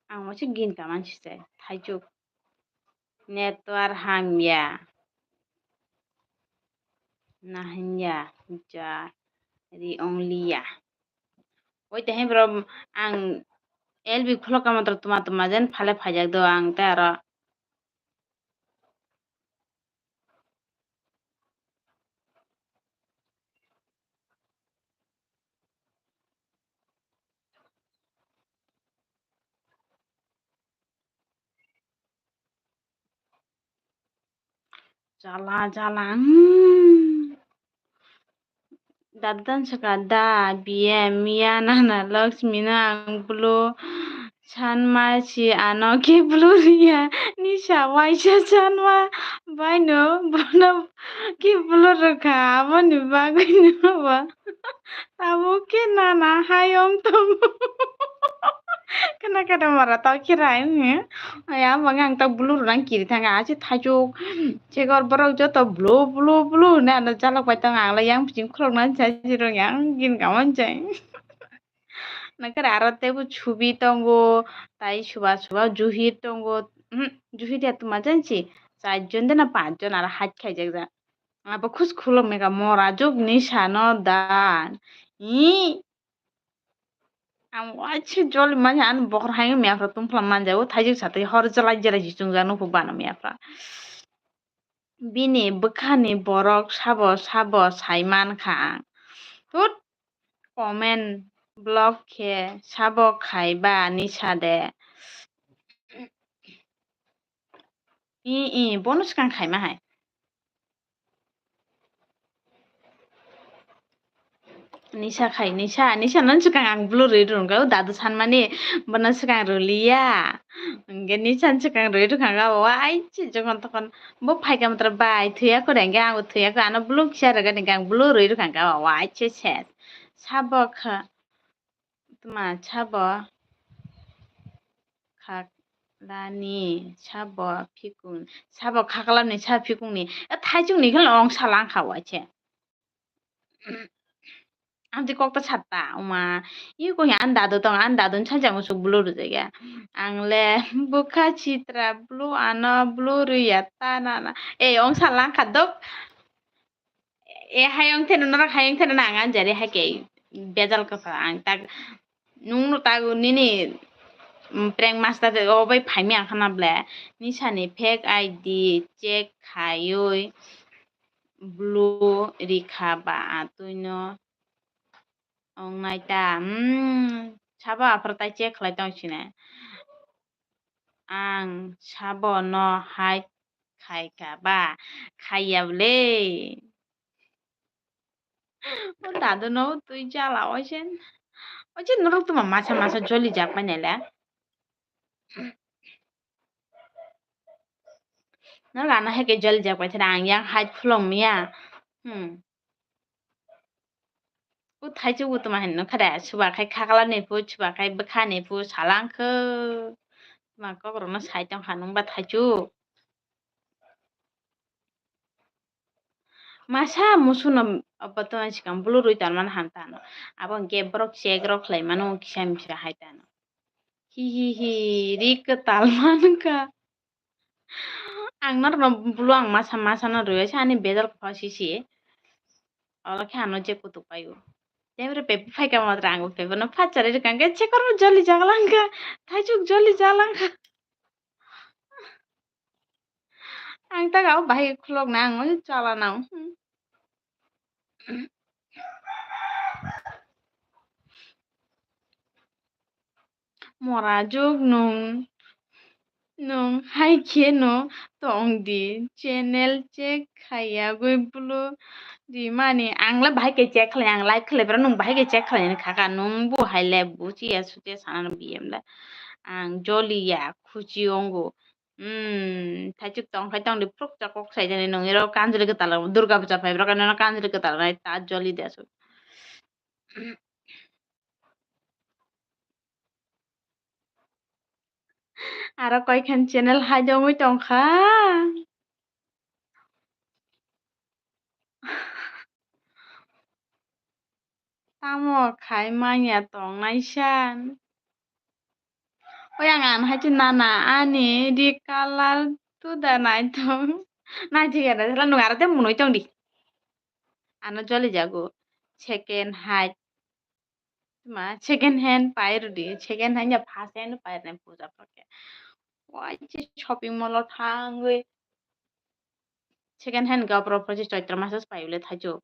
Ang waisa gini kaman sisai thaichuk network hamya nahinya ja ri ongliya. Oi te hai bro ang L B khulok kama tma tma jen phale phaijak do ang te aro. Jala jala. Hmm. Dadan saka da B M ya nana Lakshmi no ang bulu sanma si ano ke bulu riya nisa waisa sanma baino bono ke bulu rwkha aboni bagwi no bo tabuk ke nana hayong tongo. Khna khna mora tau khirai wngya bangwi ang tau bulu rwna kiri thangkha achi thaichuk. Chekor borok joto blu blu blu hinui ano chalok pai tongo, ang le yang bising khuloknani sai se rwngya, ang gini kamo hinjai. Nokhe aro teibo subi tongo, tai suba suba juhir tongo, uhm, juhir ya tuma jansi, char jon de na panch jon aro haj khaijak jak. Abo khus khulok mega mora jok ni sano da, ih. Ang waisa joli manya, ani bokhorok hai wngya phra tongphla manjao, thaijwk satwi hor jwlai jwlai si chwngjak nukho bana manya phra. Bini bwkhani borok sabo sabo sai mankha ang. Thut, comment block khe sabo khai ba nisa de. I, i, bono swkang khaima hai. Nisa khai, nisa, nisa no swkang ang blue rwi rwngkha, o dadu sanmani bono swkang rwliya. Hwnkhe nisa no swkang rwi rwkha khe, o ai se jokhon tokhon bo phaikha matra bai thwiya kore, hwnkhe ang bo thwiya khe, ano blue kisa rwgani hwnkhe ang blue rwi rwkha khe, o ai se ses. Sabo kha. Tma sabo khaklani sabo phikung, sabo khaklani sabo phikungni. E thaichukni khe ong salang kha waise. Amtwi kokta satta, oma. Iko ya an dadu tong, an dadu ni sajak musuk bulu rwjak ya. Ang le bwkha chitra bulu ano bulu rwya ta na na. E ong salang kha dok. E hayung theno norok hayung theno nang anjari hai khe bejal kwpha ang tak nung no tak nini, mm, prank master de o bai phaimi ang khana ble nisani fake I D check khaiwi blue rikha ba atwi no ong nai ta, mm, sabo aphuru tai check khlai tong sine. Ang sabo no hai khai ka ba? Khaiya bwle. O dadu no twi jala oisen. Oisen norok tuma masa masa joli jak pai nai le. Norok ano hai khe joli jak pai thani ang yang hai khulong miya. Hmm. O thaichuk bo tuma hinwi nukha de, chuba khai khakla ni phu, chuba khai bwkha ni phu, salang khe. Tuma kokrokno sai tongkha nwngba thaichuk. Masa musuno obo tongna sikang bulu rwi tonmani ham tano. Abo hwnkhe borok check rok khlai mano kisa misa hai tano. Hi hi hi, ri kwtal mankha. Ang norokno bulu ang masa masa no rwui se ani bejal kha sisi. Oro khe ano je kutuk paio. Temre pepu phaika matra ang pepu no phat chari rwkha hwnkhe chekorno joli jaglangkha. Thaichuk joli jaglangkha. Ang ta gao bahai khulok na ang oi chala nang. Hmm. Mora juk nung, nung hai khe no tong di, channel check khaiya goi bulu di mani, ang le bahai khe check khlai, ang live khlai bera nung bahai khe check khlai ni kha kha, nung bo hai le buchi ya sute sana no B M le, ang joli ya khuchi ongo, hmm, thaichuk tong khai tong di phruk cha kok sai jani nung iro kanjri kwtal Durga puja phai bera kano kanjri kwtal nai ta joli de asuk. Aro koikhan channel hai dongwi tongkha. Tamo khai manya tongnai san. Oyang an hai nana ani di color tuda naitong. Naithok ya naithok nung aro te munui tong di. Ano joli jago. Second hai. Ma second hand pai rwdi, second hand ya first hand pai rwdi puja pore. Wai se shopping mall o thangwi second hand ga opor opor se Chaitra mas pai le thaichuk.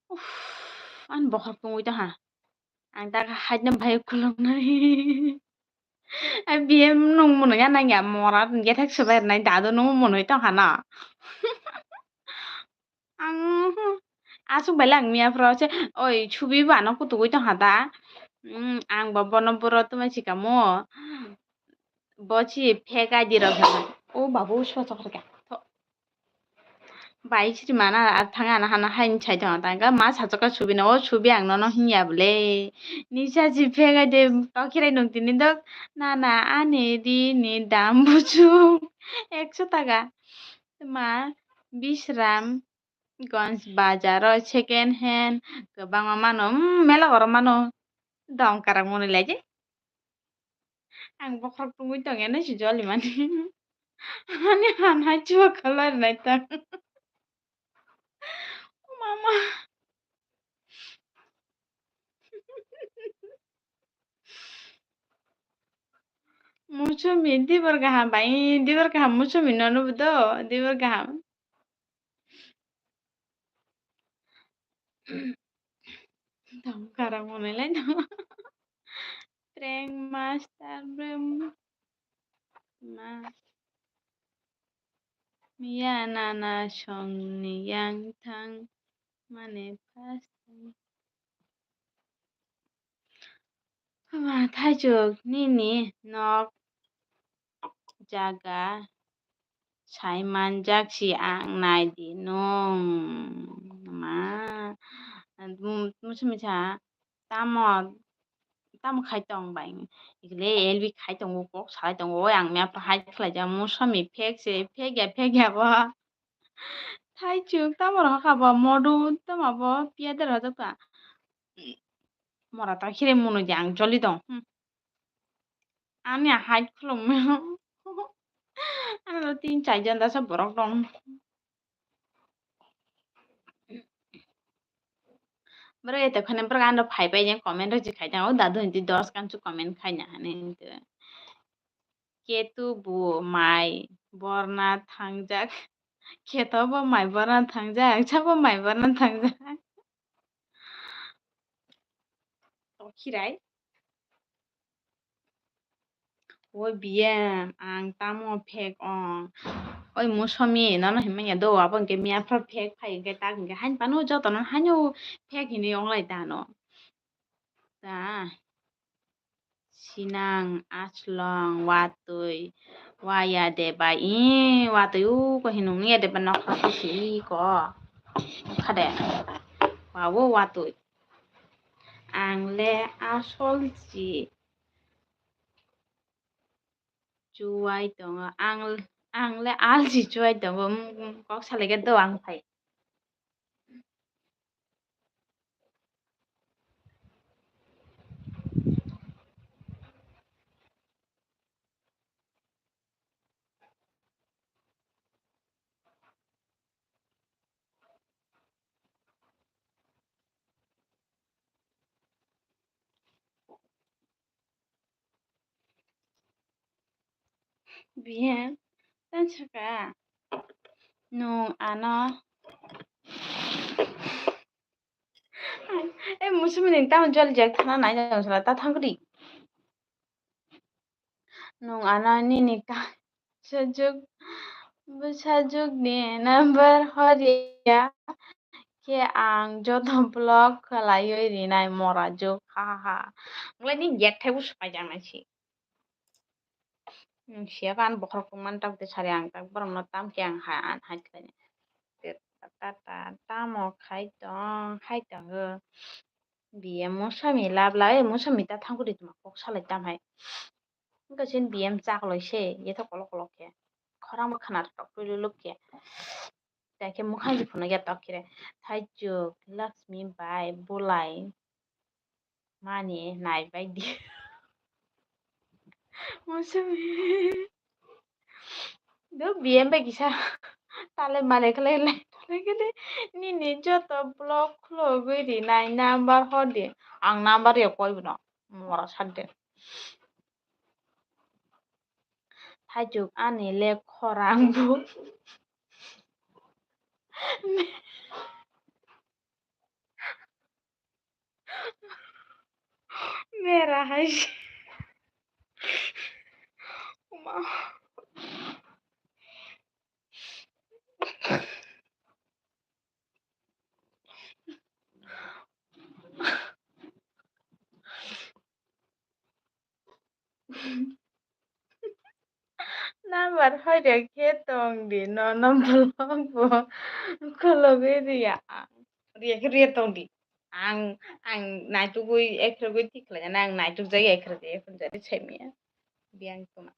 Uff, ani bokhorok tongwi tongha. Ang ta haino bai khulumnai. Ai B M nung mwnwi ya nang ya mora gethek swbai rwnai dadu nung mwnwi tongkha na. Ang aswk bai lang miya phoro se oi subi bo ano kutugwi tongkha da. Ang bo bono boro twma sikamo. Bo si fake I D rok o babu sochok rwkha. Bai siri mana ar thang ana hana hai sai thang tang ma sachoka subi no o subi ang nono hinya bole. Nisa si fake I D tokirai nung tini dok nana ani ri ni dam buchung ekso taka. Ma Bisramganj bazar o second hand kwbangma mano, mela oro mano dongkarak mwnwi lai je. Ang bokhorok tungwi tongya no si joli mani. Ani han hai chuwa khalai nai ta. O mama. Muchumi dibar kaham bai, dibar kaham muchumi nono do, dibar kaham. Tamo kara mwnwi lai no. Prank master brum. Ma. Miya nana songni yang thang mane first. Ama thaichuk nini nok jaga sai manjak si ang nai di nung ma. Muchumi sa tamo tamo khai tong bai ikle L B khai tongo kok salai tongo oi ang map hai khlai ja musomi phek se phek ya phek ya bo thaichuk tamo rw kha bo modu tamo bo piya de rw jak ta mora ta khire munu jang joli tong. Ani hai khulum ani tin char jon da sa borok tong. Borok etekhane borok ano phai pai jeng comment rok je khai jang o dadu hinti dos kan chu comment khai na hane hinti. Ketu bo mai borna thangjak. Keto bo mai borna thangjak, sa bo mai borna thangjak. Tokhirai. O B M, ang tamo phek ong. Oi musomi, nono himma ya do, abo hwnkhe miya phor phek phai hwnkhe tak hwnkhe hain pano jotono haino phek hinwi onglai dano. Ta. Sinang, aslong, watwi, waya de bai, i watwi uko hinung ya de ba nokha kusi iko. Khade. Wawo watwi. Ang le asol si. Chuwai tongo. Ang, ang le alsi chuwai tongo. Mm, mm, kok salai khe do ang phai. Biyan, tang saka. Nung ano. Eh, musumini tamo jol jak thana nai jang sala ta thangri. Nung ano nini ka sajwk, bwsajwkni number horiya khe ang joto block khlaiwi rinai mora jwk, ha ha ha. Wnglaini yakthai bo swpaijaknai se. Nung siya khe ani bokhorok tongmani tak twi sari ang tak borokno tam khe ang ha-, an hai khlainai. Tamo khai tong, khai tongo. Biye mosami labla, e mosami ta thangkudi tuma kok salai tam hai. Wngkha chini biye mchak loi se, yetho kolok kolok khe. Khorang bo khna tok twi luluk khe. Tei khe mukhang se phunukya tok khe. Thaichuk, Lakshmi bai, bulai. Mani nai bai di. Mosami. Do B M bai kisa tale male khlai lai, tale khe de nini joto block khulogwi rinai number hor di. Ang number ya koi bono. Mora sat de. Thaichuk ani le khorang bo. Mera hai se. Uma. Number hoi rwk khe tong di, nono block bo khulogwi rwya ang. Rwya khe rwya tong di. Ang, ang naitugwi ekhrogwi thik khlai nani, ang naituk jagwi ekhrogwi ekhon jari sai maya. Biyang tongma.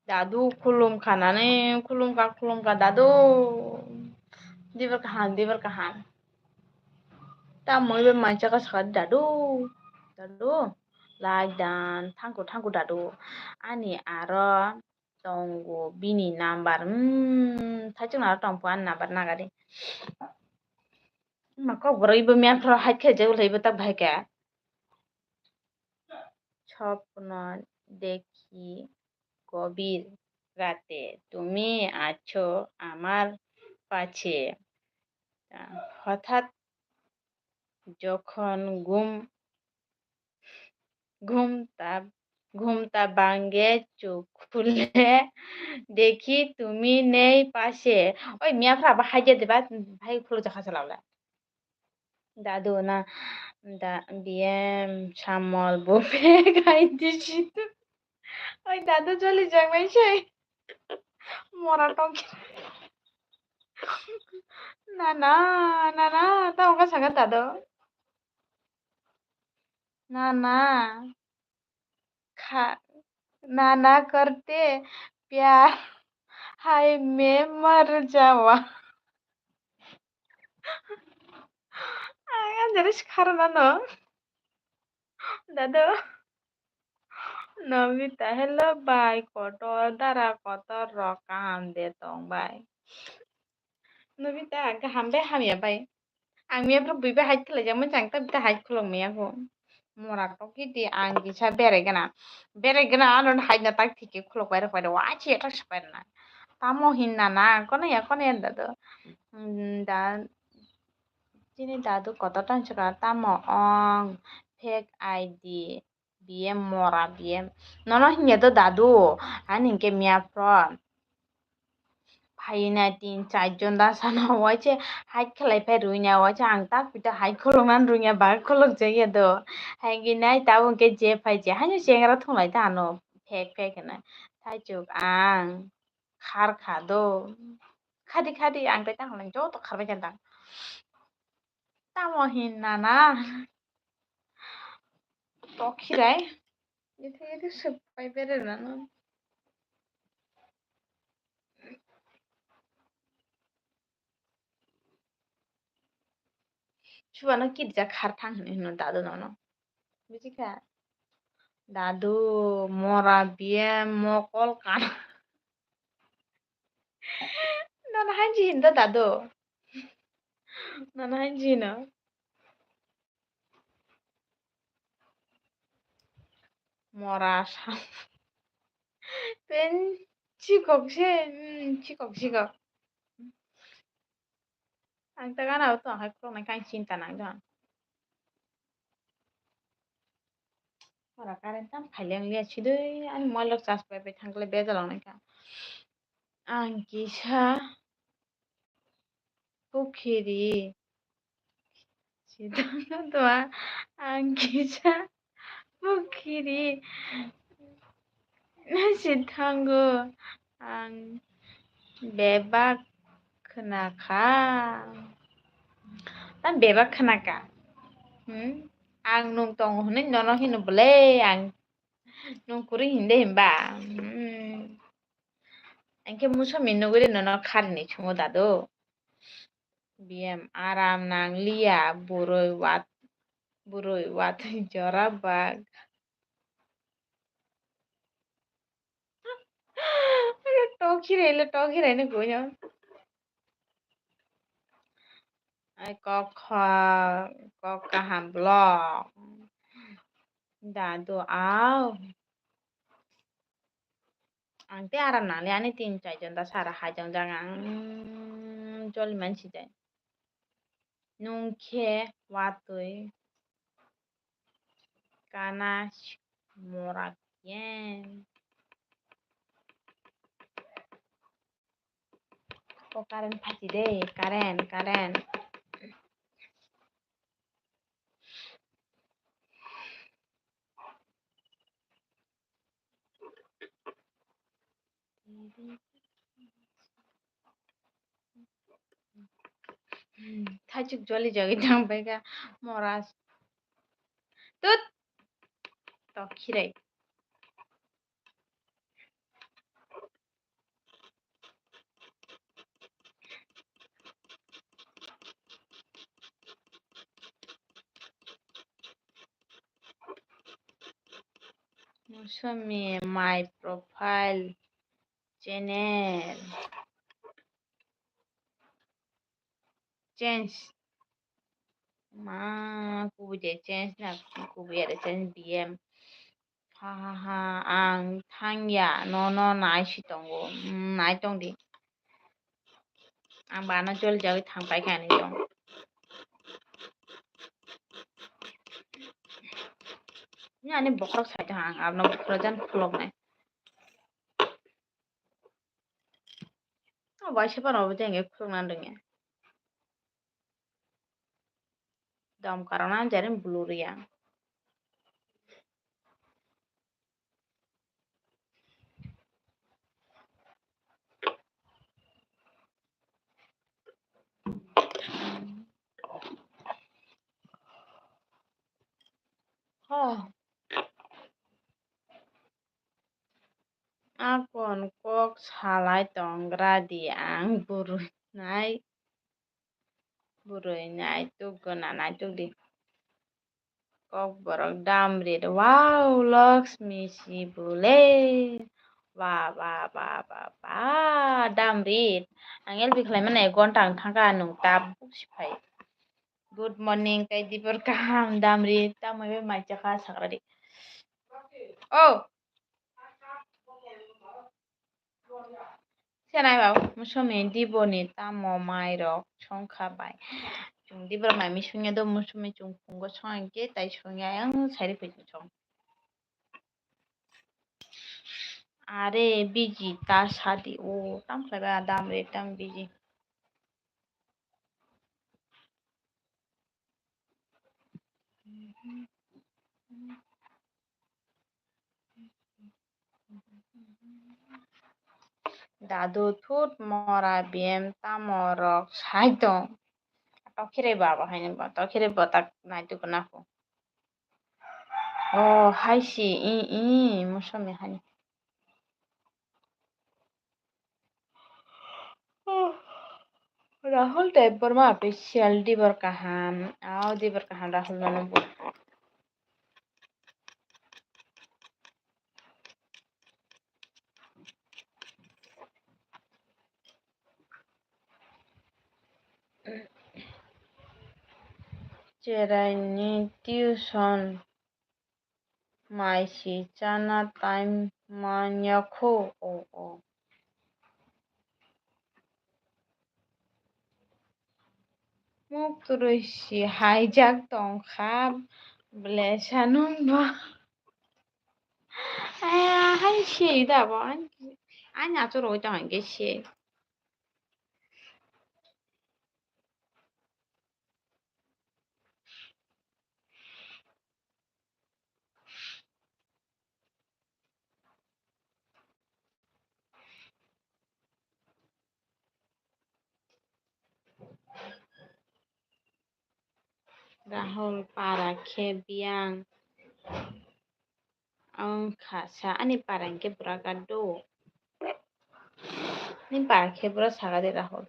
Dadu khulum kha nani, khulum kha, khulum kha, dadu. Dibar kaham, dibar kaham. Tamo ibe mancha ka sakha dadu, dadu. Like dan, thank you, thank you, dadu. Ani aro tongo bini number, hmm, thaichung aro tongpho ani number nagari. Ma kok borok ibo miyang phoro hai khe je ulai ibo tak bahai khe. স্বপ্ন দেখি গভীর রাতে তুমি আছো আমার পাশে। হঠাৎ যখন ঘুম, ঘুমটা, ঘুমটা ভাঙে, চোখ খুলে দেখি তুমি নেই পাশে। Oi, mia phra ba hai de ba, hai khuluk jakha chalao le. Dadu na, da, biyem, samol, buphe, gaidi situ. Oi, dadu joli jang bai sei. Mora tong. Na, na, na, na, tamo ka saka dadu. Na, na. Kha, na, na karte pyar hai main mar jawa. Ang anjali si kharo nano. Dadu. Nobita, hello bai, kotor dara kotor rok kaham de tong bai. Nobita, kaham bai hamya bai. Ang mia phra bui bai hai khlai jak manya ang ta bita hai khulok maya kho. Mora tok kiti ang kisa berai gana. Berai gana ano hai na tak thik khe khulok bai rok bai rok wa chi ta sapai na. Tamo hin na na kono ya kono ya dadu. Hmm, da chini dadu kotor tang chikha tamo ong fake I D. Biyem mora biyem. Nono hinya do dadu. Ani hinkhe mia phro. Phaina tin char jon da sana waise hai khlai phai ruina waise ang tak pita hai khulukna ruina ba khuluk jagya do. Hai gini ai tabuk hinkhe je phai je haino chengra thunglai ta ano phek phek hwnwi. Thaichuk ang khar kha do. Khadi khadi ang tai tang joto kharbai khe tang. Tamo hin nana. Tokhirai. Ite ite sukpai bere nana. Chubano kirja khar thang hinwi hino dadu nono. Bujikha? Dadu, mora biyem, mokol kana. No, Nono hainsi hino da dadu. Nono hainsi hino. Mora sam. Pen chikok se, hmm, chikok, chikok. Ang ta gana o tong hai khulok nai khe ang chinta nang do ang. Ora current tam phai leng liya chidui ani mobile rok charge pai pai thang khe bejal ong nai kha. Ang kisa pukhiri. Sitwng twa ang kisa pukhiri. Sithango ang bebak khna kha. Tam bebak khna kha. Hmm? Ang nung tongo hwnwi nono hino bwle ang nung kwrwi hinde himba. Hmm. Ang khe musomi nugwi nono kharini chungo dadu. B M aram nang liya, bwrwi wat, bwrwi watwi jora bag. Tokhirai le, tokhirai no koi no. Ai kok kha, kok kaham vlog. Dadu au. Ang tei aram nang le ani tin char jon da sara hai jong jang ang joli man si jai. Nung khe watwi kana mora yen. O current phachi de, current, current. Thaichuk joli jagwi thang pai kha mora. Tut! Tokhirai. Musomi my profile channel. Change. Ma, kubui de change na, kubui ya de change B M. Ha, ha, ha, ang thangya, nono nai si tongo. Mm, nai tong di. Ang bana jol jawi thang pai kha ni tong. Ni ani bokhorok sai tong ang, abno bokhorok jan khulok nai. O bai se phano obo jeng khulukna rwngya. Dom karona jaren bulu riya. Oh. Akon kok salai tong gra di ang bwrwi nai. Bwrwi nai tuk gana nai tuk di. Kok borok dam rit. Wow, Laxmi si bwle. Ba, ba, ba, ba, ba. Dam rit. Ang L B khlai mani ek gonta ang thangkha nung tabuk si phai. Good morning, tai dibor kaham dam rit. Tamo bai mai chakha sakra di. Oh. Senai ba, musomi diboni tamo mairok songkha bai. Chwng dibor mai mi songya do musomi chwng phungo songya khe tai songya yang sairi phai song. Are biji ta sadi o tam khlai ba dam re tam biji. Dadu thut mora biyem tamo rok sai tong. Tokhirai baba haino ba, tokhirai botak naituk nako. Oh, hai si, i, i, musomi hani. Rahul Debbarma official dibor kaham, au dibor kaham Rahul nono bo. Cheraini tuition mai si chana time manya kho, o, o. Muk kwrwi si haijak tongkha, blesa nung bo. Aya, hai se da bo, ani, ani achuk rogwi tong hwn khe se. Rahul para khe biyang wngkha sa, ani para hinkhe bwraka do. Ani para khe bwraka saka de Rahul.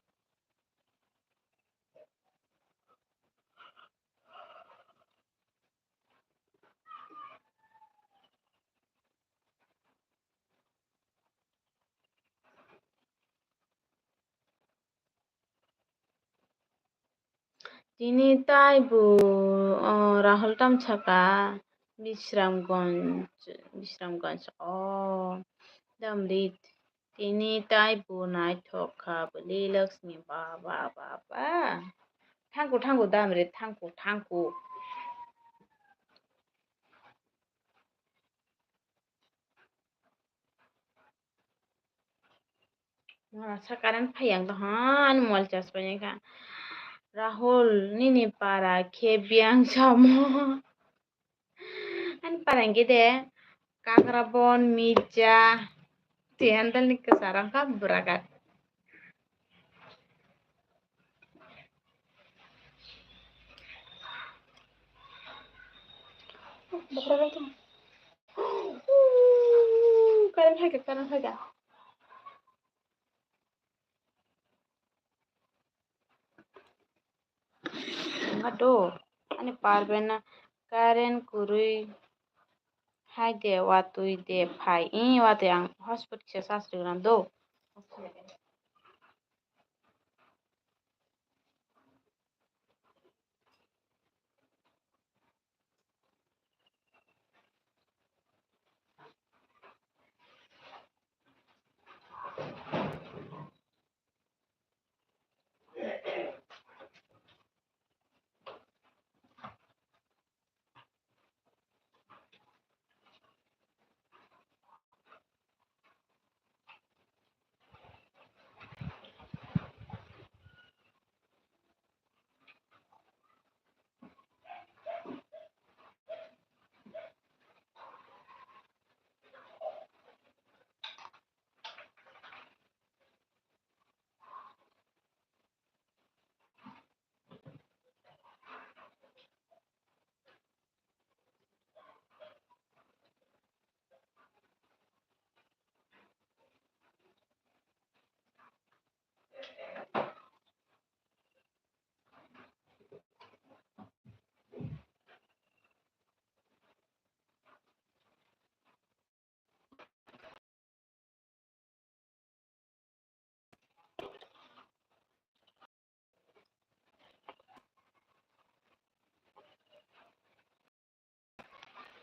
Tini tai bo, o, Rahul tam saka Bisramganj, Bisramganj, o, Damrit. Tini tai bo naithok kha bwlwi Laxmi, ba, ba, ba, ba. Thangku, thangku, Damrit, thangku, thangku. Mora sa current phai ang tong ha, ani mobile charge pai kha. Rahul, nini para khe biyang samo. Ani para hinkhe de Kakrabon, Mirza, tei handle ni kwcharo wngkha bwraka. Current phaikha, current phaikha. Wngkha do, ani power bank no current kwrwi hai de, watwi de phai. Ih, watwi ang hotspot kisa charge rwgwna do.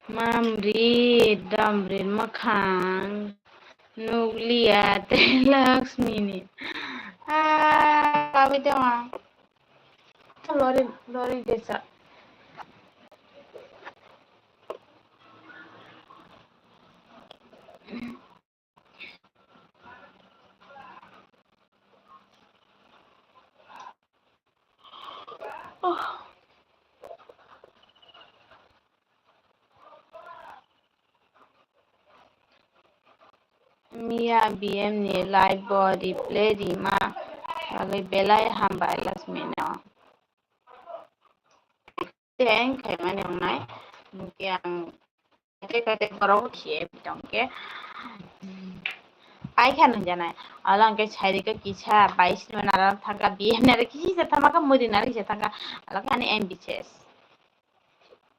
Mamri, damri mwkhang nukliya tei Laxmi ni. Ah, babi tongma. Lori, lori desa. Miya B M ni live bo replay rima bagwi belai hambai Laxmi no. Tei ang khaimani wngnai, hwnkhe ang kate kate borok bo khiye tongkhe, paikha nungjanai. Olo hwnkhe sairika kisa bais ni nara thangkha, B M nara kisa thangkha, mwrwi nara kisa thangkha, olo khe ani M B ses.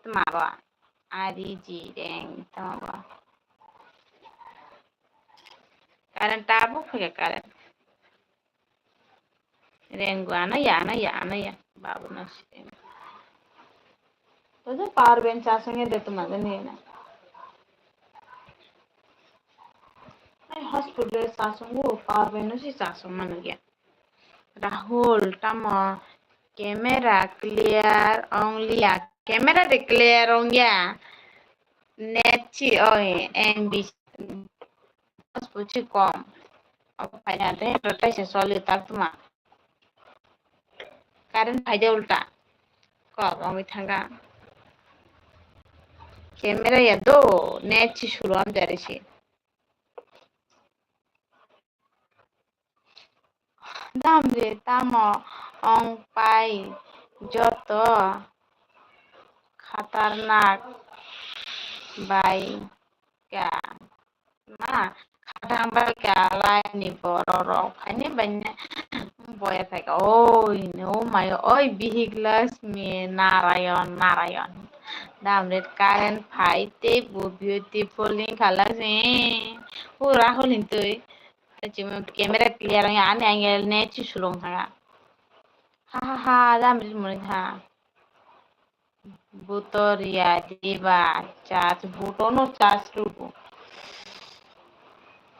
Tma bo, ari jireng tma bo. Current tabuk phaikha current. Rengu ano ya, ano ya, ano ya. Babu no si rengu. Tojo power bank charge nge de tuma de ni na. Ai hotspot de charge ngu power bank no si charge manu ya. Rahul tamo camera clear only ya. Camera de clear ong ya. Net si oi M B. Hotspot si kom. Obo phaina de rotai se soli tak tuma. Current phaide ulta. Kok wngwi thangkha. Camera ya do, net si suru amjari si. Damri tamo ong pai joto khatarnak bai ka. Ma, khadang bai ka lai ni borok rok phaini bai ne boya thai ka. Oi, no mai, oi, bihik Lakshmi, Narayon, Narayon. Damrit current phai tei bo beautiful ni khala se. O Rahul hintui. Tei chwng camera clear wngya, ani angle net si sulung thanga. Ha ha ha, damrit muni ha. Butor ya diba charge, butor no charge tubu.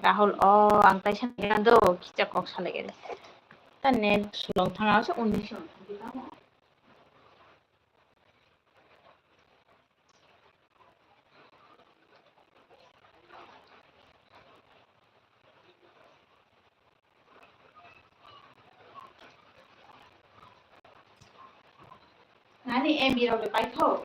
Rahul, o ang tai sana do, kicha kok salai gari. Ta net sulung thanga se undi. Nani M B rok le paithok.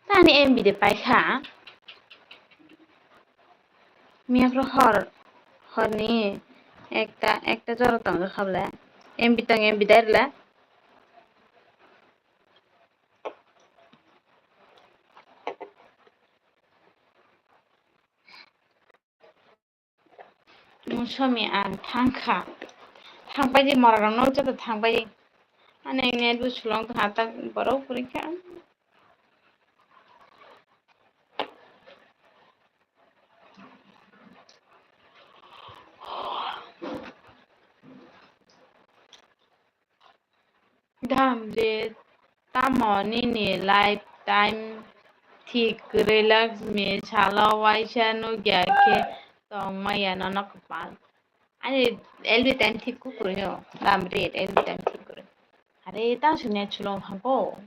Tani M B de paikha. Miyakro hor, horni ekta, ekta jora tongkha kable. M B tong, M B dai rwla. Musomi ang thangkha. Thangpai di, morok rok no joto thangpai di. Ani net bo sulung tongkha, tak borok pori kha. Dam je tamo nini lifetime thik kwrwi Lakshmi salo waisa nukya khe tong maya nono kwpal. Ani L B time thik kukurwi no dam rit L B time thik kwrwi. Are tang sini chulong thango.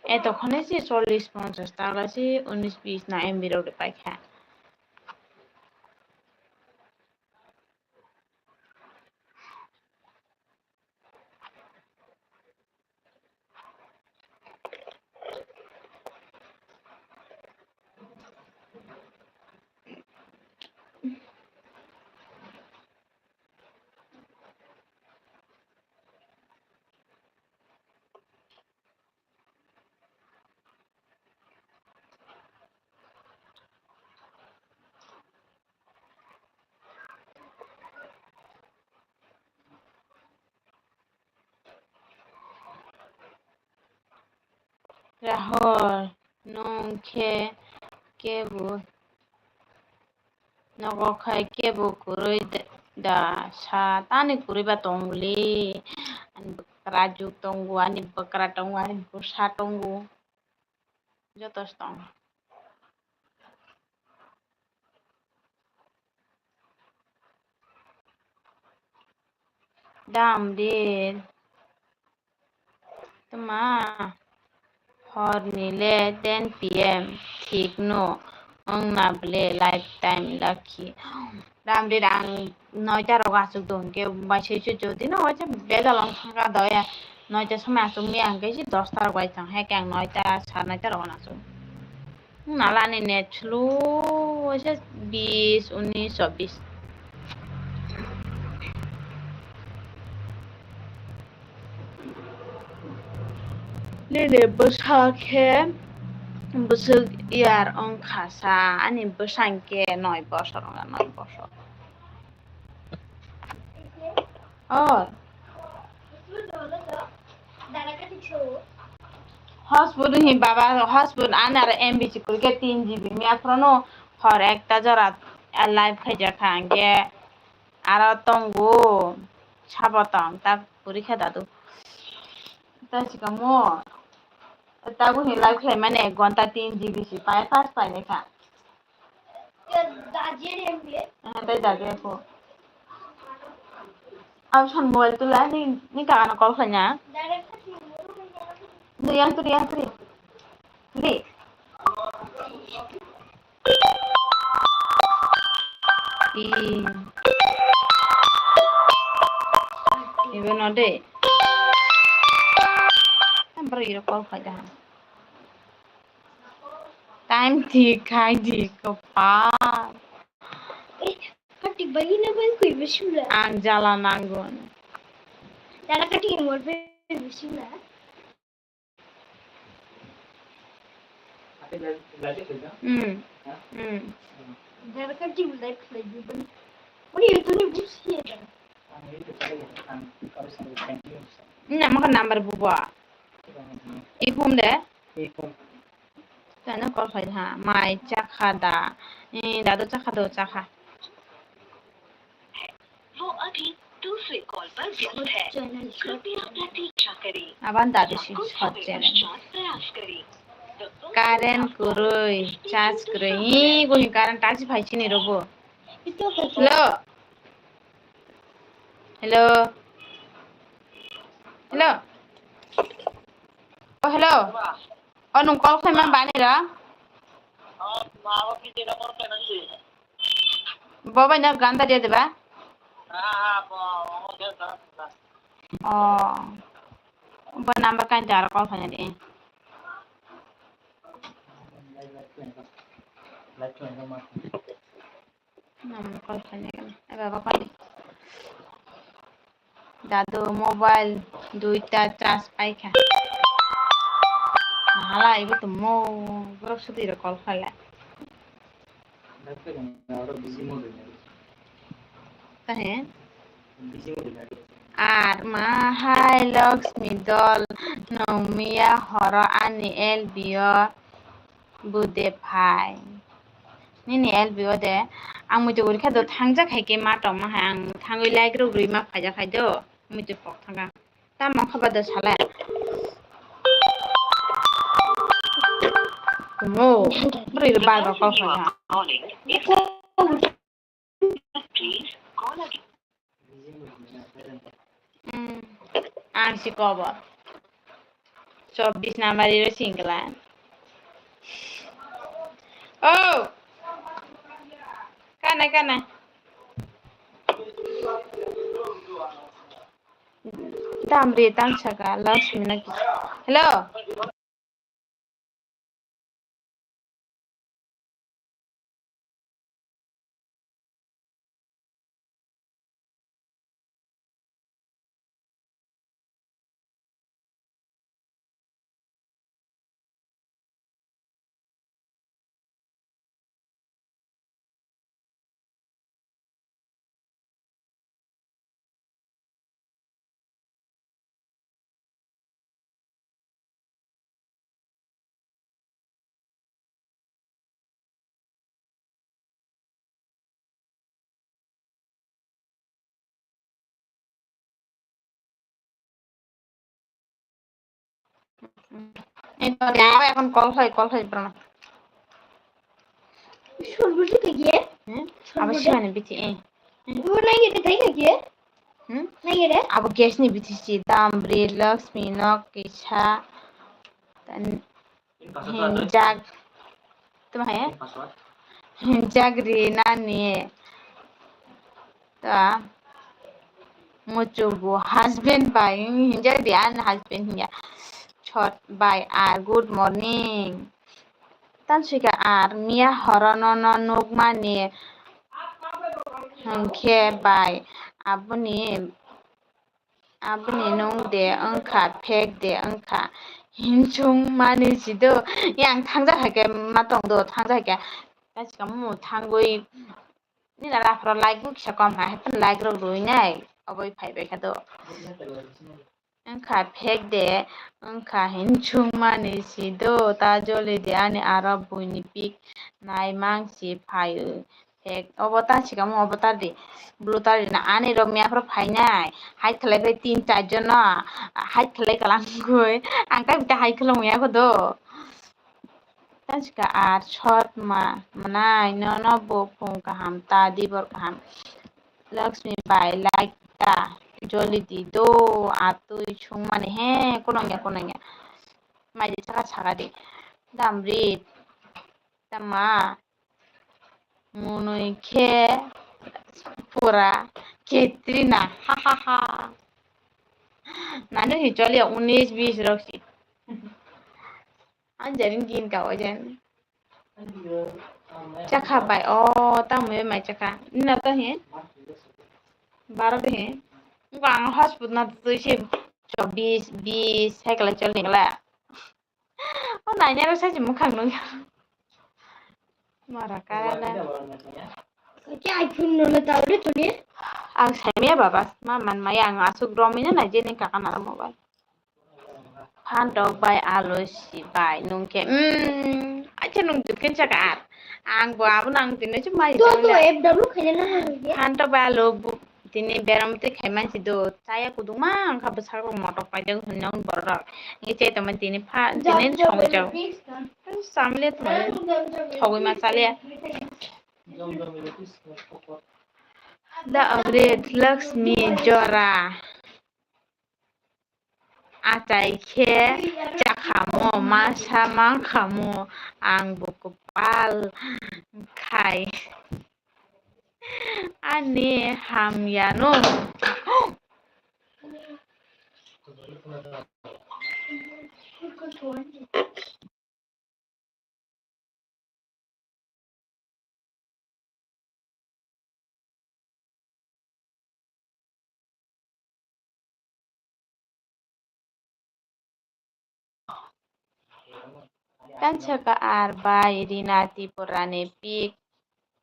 E tokhone si chollish ponchash taka si unis bis na M B rok de paikha. Rahul, nwng khe kebo nogo khai kebo kwrwi da, sa tani kwrwi ba tongli. Ani bwkra juk tongo, ani bwkra tongo, ani bwsa tongo. Joto se tongo. Dam de. Tma hor ni le ten P M thik no wng na ble lifetime lucky. Dam de ang noita rok aswk do hwnkhe bai se se jodi no waisa bejal wng thangkha doya. Noita somoi achuk mia hwnkhe se dosta rok bai chang, haikhe ang noita, sar noita rogo achuk. Nala ani net slow se bis, unis, chobis. Nini bwsa khe bwswk year wngkha sa? Ani bwsa hwnkhe noi bosor wngkha, noi bosor. Oh. Hotspot hi baba, hotspot ani aro M B si kwrwi khe tin G B. Miya phuru no hor ekta jora live khaijak kha, hwnkhe aro tongo sabo tong tak kwrwi kha dadu. Ta sikamo tabuk ni live khlai mani ek ghonta tin G B si pai, fast painai kha. Aha, tei dadia ko. Ang son mobile tula ni, ni kaka no call khlainya. Di, yang turi, yang turi. Di. Ih. Ibu no de. Kan bro iro call khlai dah. Time ti khai di kwpal. Eh, kati bai na bai koi bisi wla. Ang jala nango. Jala kati mor bai bisi wla. Hmm. Hmm. Jala kati live khlai di ban. Uni YouTube ni busi ya. Ina maka number bubo. Iphone de. Tano call khai ha, mai chakha da? Eh, dadu chakha do, chakha. वो अभी दूसरे कॉल पर व्यस्त है। कृपया प्रतीक्षा करें। Aban dadu si hot channel. Current kwrwi, charge kwrwi. Hi, goni current charge phai chini robo. Hello. Hello. Hello. Oh, hello. Oh, nung call khlaima bani ra? Bo bai na ganda dia deba? Oh. Bo number kan jara call khlaina de. Number call khlaina kan. Eh, baba kan. Dadu mobile duita charge paikha. Mahala ibu tumo borok sudi rok call khala. Tahe? Ar ma hai Lakshmi dol nong miya horo ani L B o. Bude phai. Nini L B o de. Ang muitu guri khe do thangjak hai khe ma tongma hai ang thangwi like rw guri ma phaijak hai do. Muitu pok thangkha. Tamo kha ba do sala. Tumo. Bwrwi rw bar bar call khlai ha. Hmm. Ang si kobo. Chobbish number iro singla. Oh! Kana, kana. Tamri, tamsaka, Lakshmi na ki. Hello? Eh, tor ya, এখন call হয়, call হয়, bro. Sholbuji kaiye? Hmm? Abo sholbuji. Sihani biti, eh. Ibo nai gede thai kaiye? Hmm? Nai gede? Abo gas ni biti si, Damri, Lakshmi, nok, kisa, tan, Hinjak. Tuma hai? Hinjak ri nani. Ta. Muchuk bo husband bai hinjak di, ani husband hinya. Chot bai ar good morning. Tansika ar miya horo nono nukmani hwnkhe bai aboni, aboni nung de wngkha, phek de wngkha, hinsung mani sido. Yang thangjak hai khe ma tong do, thangjak hai khe. Tansika mu thangwi nina raphro like bo kisa kom hai, haphano like rok rwinai, oboi phai bai kha do. Wngkha phek de, wngkha hinsung mani si do, ta joli de ani aro buini pik nai mang si phai o. Phek obo ta sikamo obo ta di, blue ta di na ani rok miya phoro phainai, hai khlai bai tin char jon no, hai khlai kalang goi, ang ta bita hai khlai ya kho do. Tansika ar sot ma, manai nono bo phung kaham ta dibor kaham. Laxmi bai like ta joli di do atwi sungmani he konongya konongya. Mai de saka saka di. Damrit tama munui khe pura Katrina ha ha ha. Nanu hi joli unis bis rok si. Anjarin gin ka ojen. Chakha bai o tamo mai chakha. Nina to he? Baro de he? Ngo ang hospit na tui se chobis, bis, hai kala chol ningla. O nainero sai se mukhang nung. Mara kara la. Kaki iPhone no le tau le tuni. Ang sai me baba, ma man maya ang asuk romina na jeni kaka na mobile. Phantok bai alu si bai nung khe, mm, acha nung jut khe chakha ar. Ang bo abo nang tini chu mai. To to F W khaina na nang ye. Phantok bai alu bu-, tini beram twi khai man si do. Chaya kudung ma ang kha bwsarok motok pai jak hwn nang borok. Ngi che tama tini pha, tini song jak. Samle to thogwi ma chale. Da Amrit Lakshmi Jora. Achai khe chakhamo, masa mankhamu, ang bo kwpal khai ani hamyano. Tansaka ar bai Rina Tripurani pik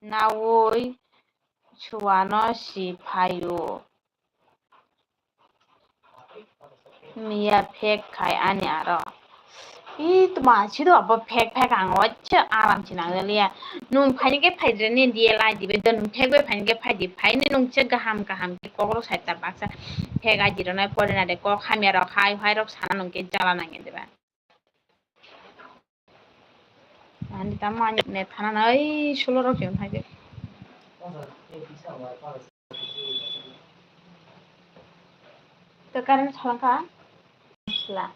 naui suano si phaio. Miya phek khai ani aro. Ih, tuma sido abo phek phek ang wacha aram si nang liya. Nung phaini khe phaidre ni D L I D bai do nung phek bai phaini khe phaidi. Phaini nung che gaham gaham khe kok rok sai ta baksa. Phek ai diro nai pore na de kok hamya rok hai hai rok sana nung khe jala nang de ba. Ani tamo ani net thana na oi sulo rok jeng phai de. To current thangkha. Sla.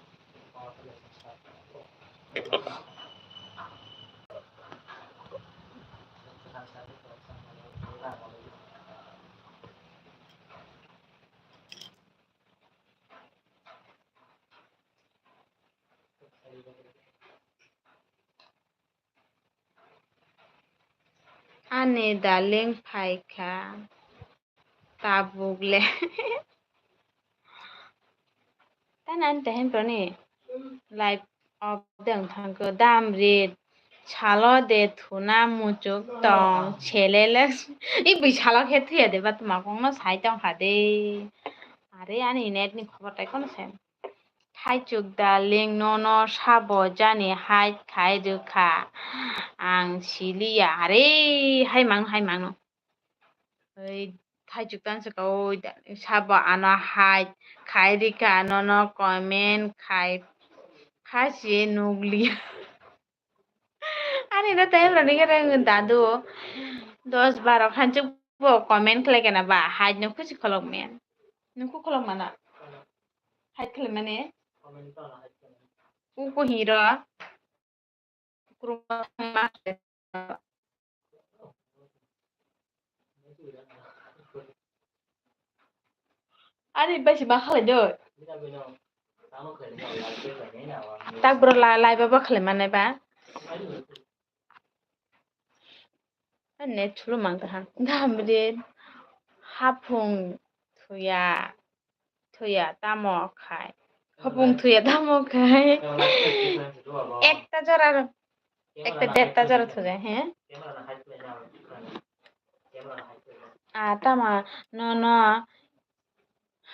Ani darling phaikha tabuk le. Tani ani tahin prani live off de wng thangkhe dam rit salo de thuna muchuk tong selele. I bui salo khe thuya de ba tuma kongno sai tongkha de. Are ani net ni khobor tai kono sai. Thaichuk darling nono sabo jani hai khai rwkha ang siliya. Are hai mang hai mangno. Oi, thaichuk tan saka oi, sabo ano hai khai rika nono comment khai khasi nukliya. Ani no time rani khe rang dadu dos baro khanchuk bo comment khlai kana ba hai no khusi kholok men. Nukhu kholok mana? Hai khlai mane? Uku hiro. Kuruma thangma. Ani bai se ma khalai do. Tak bro la-, lai ba ba khalai manai ba. Net thulu mang ta ha. Dam ri hapung thuya, thuya tamo khai. Hapung thuya tamo khai. Ekta jora, ekta derta jora thuya, he? A tama nono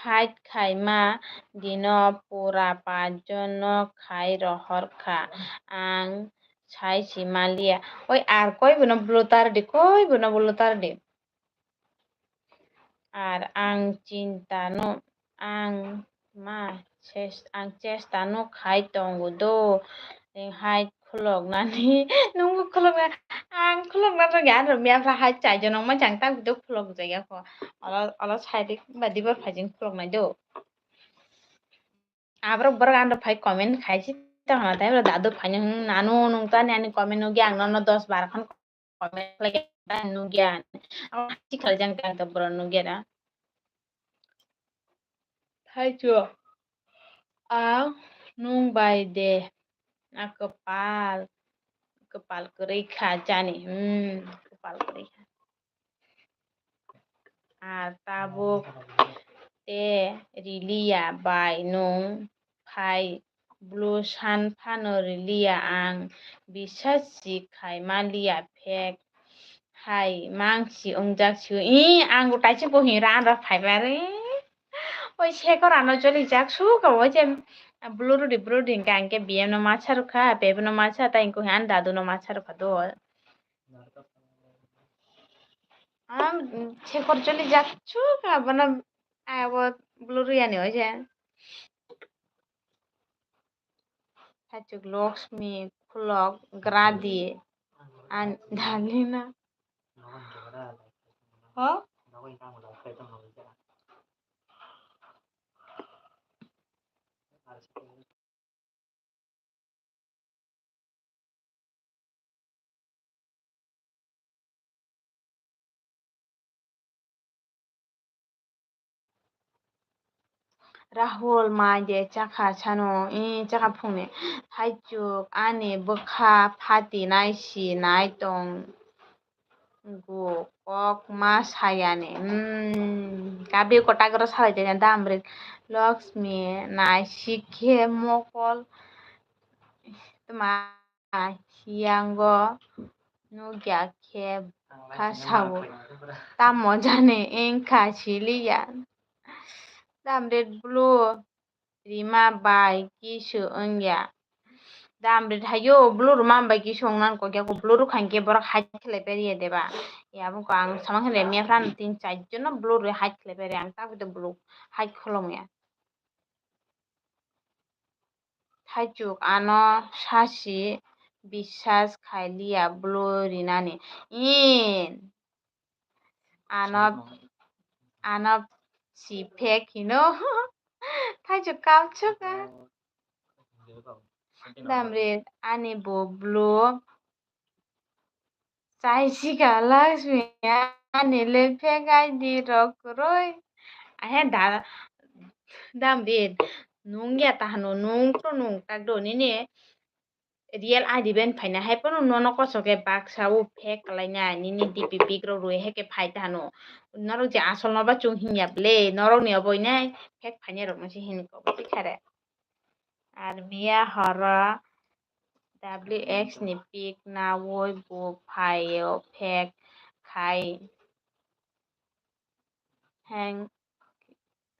hide khaima dino pura pachjon no khai rohor kha, ang sai si manliya. Oi, ar koi bono blue tar di, koi bono blue tar di. Ar ang chinta no, ang ma ches-, ang chesta no khai tongo do. Hai khulok nani, nungbo khulok na, ang khulok na rwngya, ang rwngya, hai chai jonok ma chang tak do khulok jaya kho. Olo, olo sai dik ba dibor phaijin khulok nai do. Aborok borok ano phai comment khai si tongna, tai dadu phai nung nanu nung tani ani comment nugya, ang nono dos bar khan comment khlai khe nugya. Ang si khaljang tang to borok nugya na. Thaichu ang nung bai de a kwpal, kwpal kwrwi kha jani, hmm, kwpal kwrwi kha. Ar tabuk te riliya bai nung phai blue san phano riliya, ang bisas si khai manliya phek hai mang si wngjak si i ang bo taisik bo hinwi ra ang rok phai bai re. Oi sekor ano choli jak su ka oi je blue rudi blue rudi hingke ang ke B M no ma sa rwkha, bebe no ma sa ta ingko hin ani dadu no ma sa rwkha do. Am, sekor choli jak su ka bono abo blue riyani oi je. Hachuk Lakshmi khulok gradi an dalina. Ho? Rahul mai de chakha sano, i chakha phungni. Haichuk ani bwkha phatinai si nai tong. Go kok ma sayani. Hmm, kabi kotagoro salai tongya damri. Lakshmi nai sikhe mokol tma hiyango nukya khe kha sao. Tamo jani wngkha siliya. Damri blue. Rima bai kisu wngya. Damri thaio, blue rwma bai kisu wngna kok ya, blue rwkha hinkhe borok hide khlai pariya deba. Ya, aboni kok ang sama khe lemya phano tin char jono blue rwi hide khlai pariya, ang tabukhe blue hide kholomya. Thaichuk ano sasi bisas khailiya blue rinani. In. Ano, ano si phek hino. Thaichuk kapchuk a. Damri ani bo blue. Chai sika Lakshmi ani le phek I D rok kwrwi. Ahe da, damri nung ya ta hano, nung to nung tak do nini. Real I D ben phaina hai phano nono koso khe baksa o fake kalaina nini D P pic rok rwi hai khe phai ta hano. Norok je asol no ba chwng hinya ble, norok ni obo inai fake phainai rok no se hini kok twi kha re. Ar miya horo W X ni pic nawi bo phai o fake khai. Heng,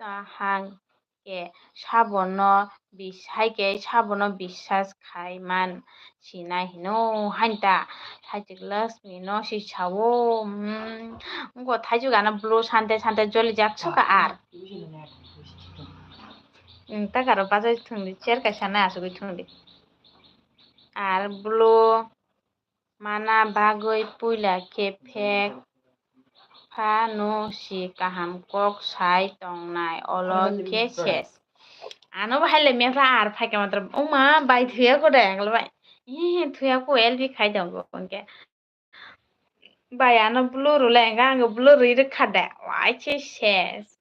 kaham khe sabono bis-, hai khe sabono bisas khai man sinai hino hain ta. Thaichuk Lakshmi no si sao, hmm, wngkha thaichuk ano blue sante sante jolijak soka ar. Hmm, tak aro bachai thwngdi, chair kaisa nai asugwi thwngdi. Ar blue mana bagwi puila khe phek phano si kaham kok sai tongnai, olo khe ses. Ano bo hai le mepha ar phaikhe matwr, "Oma, bai thuya kho de?" Ang le bai, "He, he, thuya kho, L B khai tongo," hwnkhe. "Bai, ano blue rw le," hwnkhe, "Ang blue rwi rwkha de." Wai se ses.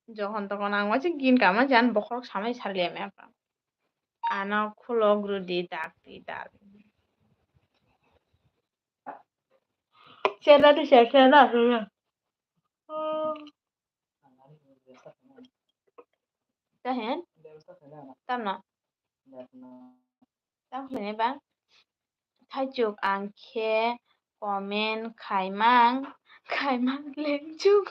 Jokhon tokhon ang waisa gini kama je ani bokhorok samai sarliya mepha. Ano khulok rwdi dakti dak. Serna de ser serna. Tahen? Tamno? Tam khlainai ba? Thaichuk ang khe comment khaimang, khaimang lengchuk.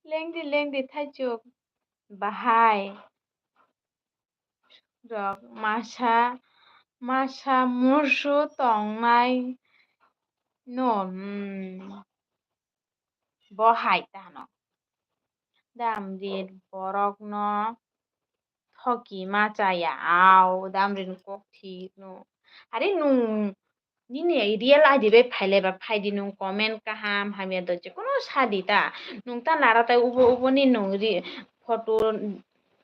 Lengdi, lengdi, thaichuk. Bahai rok masa, masa musu tongnai no, hmm. Bo hai ta hano. Damrit borokno thoki ma chaya, au, damrit ni kok thik no. Are nung nini real I D bai phailai ba phaidi, nung comment kaham hamya do jekono sadi ta. Nung ta nara tai ubo ubo ni nung ri photo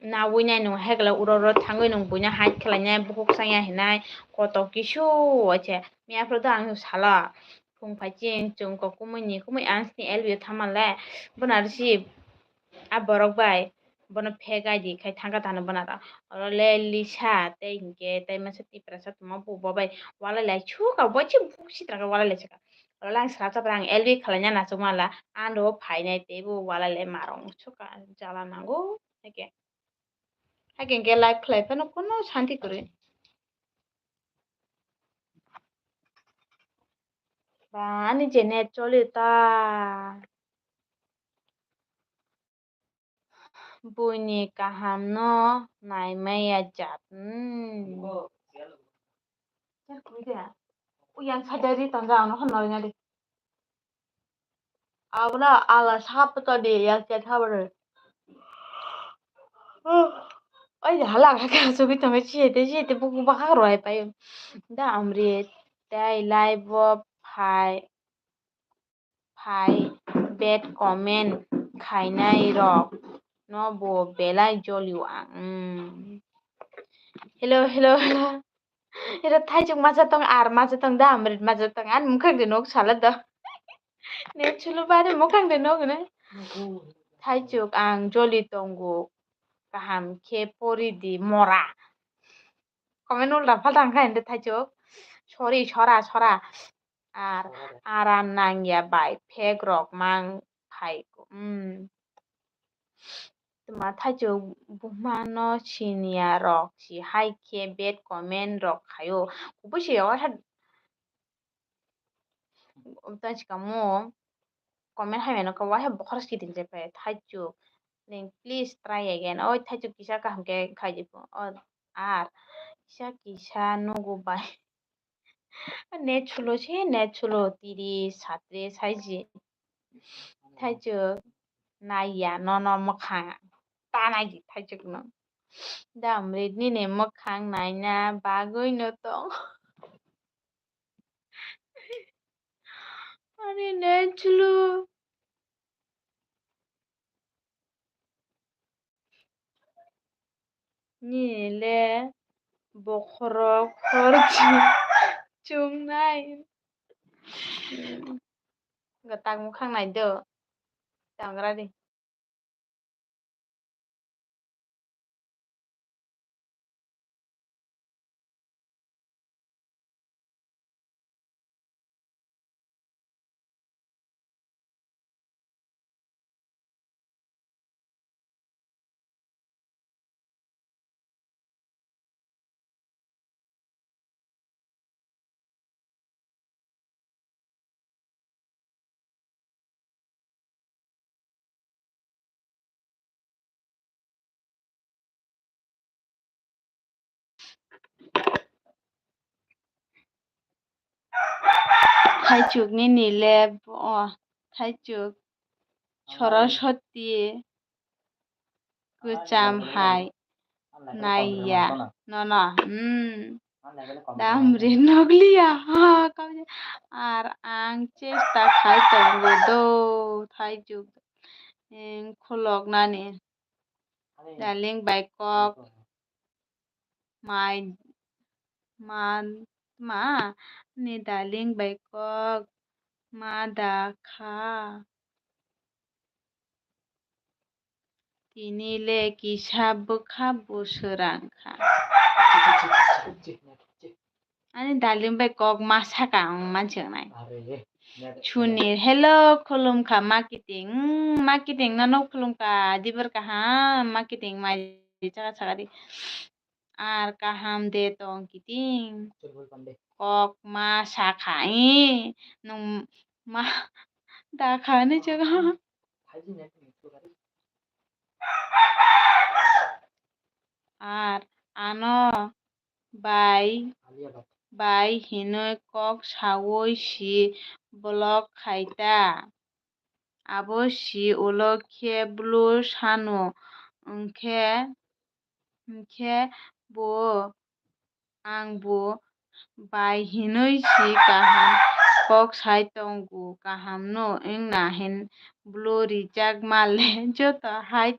nawi nai nung hekla uro uro thangwi nung buina hide khlainai, bukhuk sanya hinai, koto kisu waisa. Miya phuru do ang sala. Phung phai ching chwng kok kumui ni kumui ang sini L B o thangma le, bono receive a borok bai bono fake I D khai thangkha tano bono aro. Oro le Lisa tei hinkhe tei masa Tiprasa tongma bo bo bai walai lai sukha, bo chini bukhuk sitra khe walai lai sukha. Oro le ang srapsa ang L B khlaina nachukma la, ang do phainai tei bo walai lai marong sukha, jala nango haikhe. Haikhe hinkhe live khlai phano kuno santi kwrwi. Ba, ani je net choli ta. Buini kaham no naimaya jat. Hmm. Yang sadari tangga ano hon nori nadi. Abla ala sap to de ya kya thabar. Oi, hala ka ka sugi tong chi te chi te buku baka roi pai. Da amri tai live o phai phai bad comment khainai rok no bo belai jolio ang. Hmm. Hello, hello, hello. Ero thaichuk macha tong, ar macha tong da, amrit macha tong, ani mukhang de nok sala do. Ne chulu bari mukhang de nok ne. Thaichuk ang joli tongo. Kaham khe pori di mora. Comment ulta phalta wngkha hinde thaichuk. Sorry, sora, sora. Ar aram nangya bai phek rok mang phai. Hmm. Tma thaichuk buhma no siniya rok si hai khe bad comment rok khaio. Kubui se yago hai tang sikamo comment hai mano khe waisa bokhorok kiting jai phai thaichuk. Ning please try again. Oi thaichuk kisa kaham khe khai di pho. O ar kisa kisa nugo bai. Net slow se, net slow, tiri, satri, saiji. Thaichuk naiya, nono mwkhang ta naidi thaichuk no. Damrit nini mwkhang naina bagwi no tong. Ani net slow. Nini le bokhorok hor chungnai. Hmm. Gatak mukhang nai do. Tangra di. Thaichuk nini le bo, thaichuk Saraswati kwcham hai naiya nono. Hmm. Damri nokliya ha, ar ang chesta khai tongo do thaichuk khulok nani. Darling bai kok mai ma ma ni darling bai kok ma da kha. Tini le kisa bwkha bo swrang kha. Ani dalim bai kok ma saka ang mansi wngnai. Sunil, hello, khulumkha ma kiting. Mm, ma kiting no no khulumkha, dibor kaham, ma kiting mai chaka saka di. Ar kaham de tong kiting. Kok ma sakha, eh, nung ma da kha ni chwng. Ar ano bai, bai hinwi kok saui si block khai ta. Abo si ulo khe blue sano, wngkhe, wngkhe bo ang bo bai hinwi si kaham kok sai tongo, kaham no wngna hin blue rijak ma le joto hai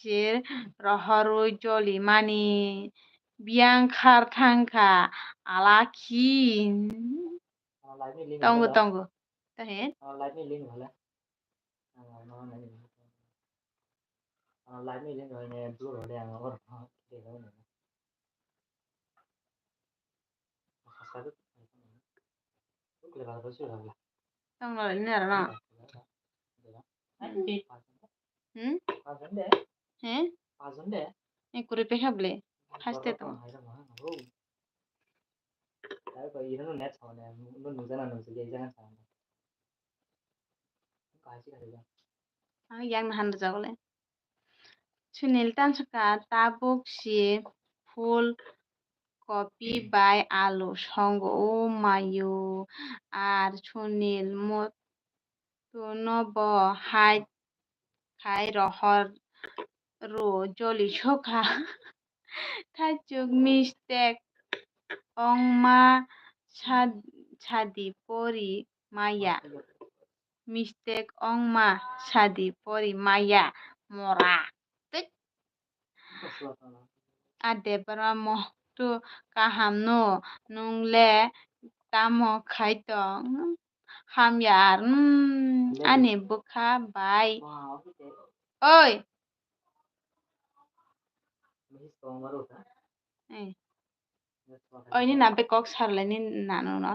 chir rohorwi joli mani biyang khar thang kha alakhi. Tongo, tongo. Tahe? Tongno ni aro no. Hmm? He? Ni kuri pekha ble. Haste to. Ang yang nahan rwjago le. Sunil tansukha tabuk si full kopi bai alu songo o mayo. Ar Sunil mo-, moto no bo hai khai rohor ro joli sokha. Thaichuk mistake ongma sad-, sadi pori maya. Mistake ongma sadi pori maya mora. Tik. A Debra mo tu kaham no, nung le tamo khai tong? Hamya ar, mm, ani bwkha bai. Oi. Eh. Oi, ni na be kok sarle ni nanu no.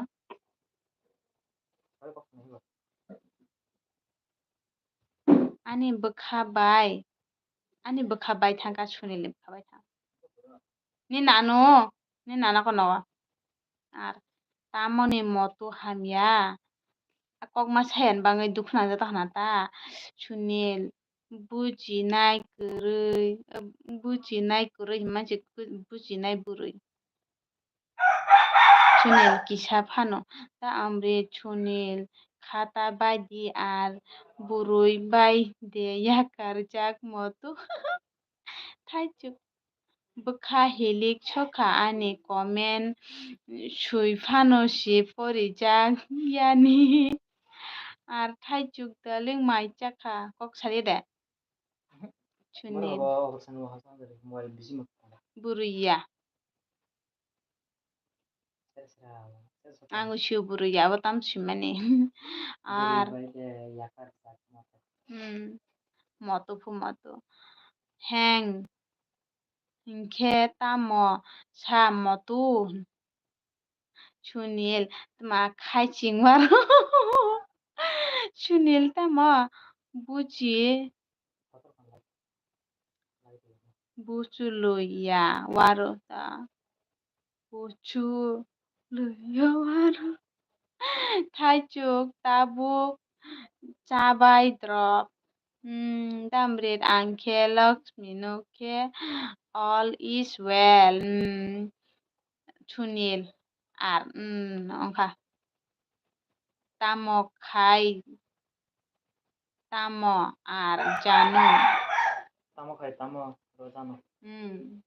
Ani bwkha bai, ani bwkha bai thangkha, Sunil ni bwkha bai thang. Ni nanu, ni nana kono. Ar tamoni moto hamya. A kok ma sayan bangwi dukhu nang jak ta hwnna ta. Sunil, bujinai kwrwi, bujinai kwrwi hwnma se bujinai bwrwi. Sunil kisa phano ta amri Sunil khata bai di ar bwrwi bai de yakar jak moto. Thaichuk bwkha hilik sokha ani comment sui phano si pori jak yani. Ar thaichuk daling mai chakha kok sari de. Sunil. Bwrwi ya. Ang usio bwrwi ya, abo tam swimani. Ar hmm, moto phu moto. Heng, hinkhe tamo sa moto? Sunil, tma khai chingwaro. Sunil tamo buji. Buchu luya waro ta. Buchu luya waro. Thaichuk tabuk chabai drop. Hmm, tamrit ang khe Lakshmi no khe all is well. Hmm, Sunil ar, hmm, ongkha. Tamo khai, tamo ar jano. Tamo khai, tamo ro jano. Hmm.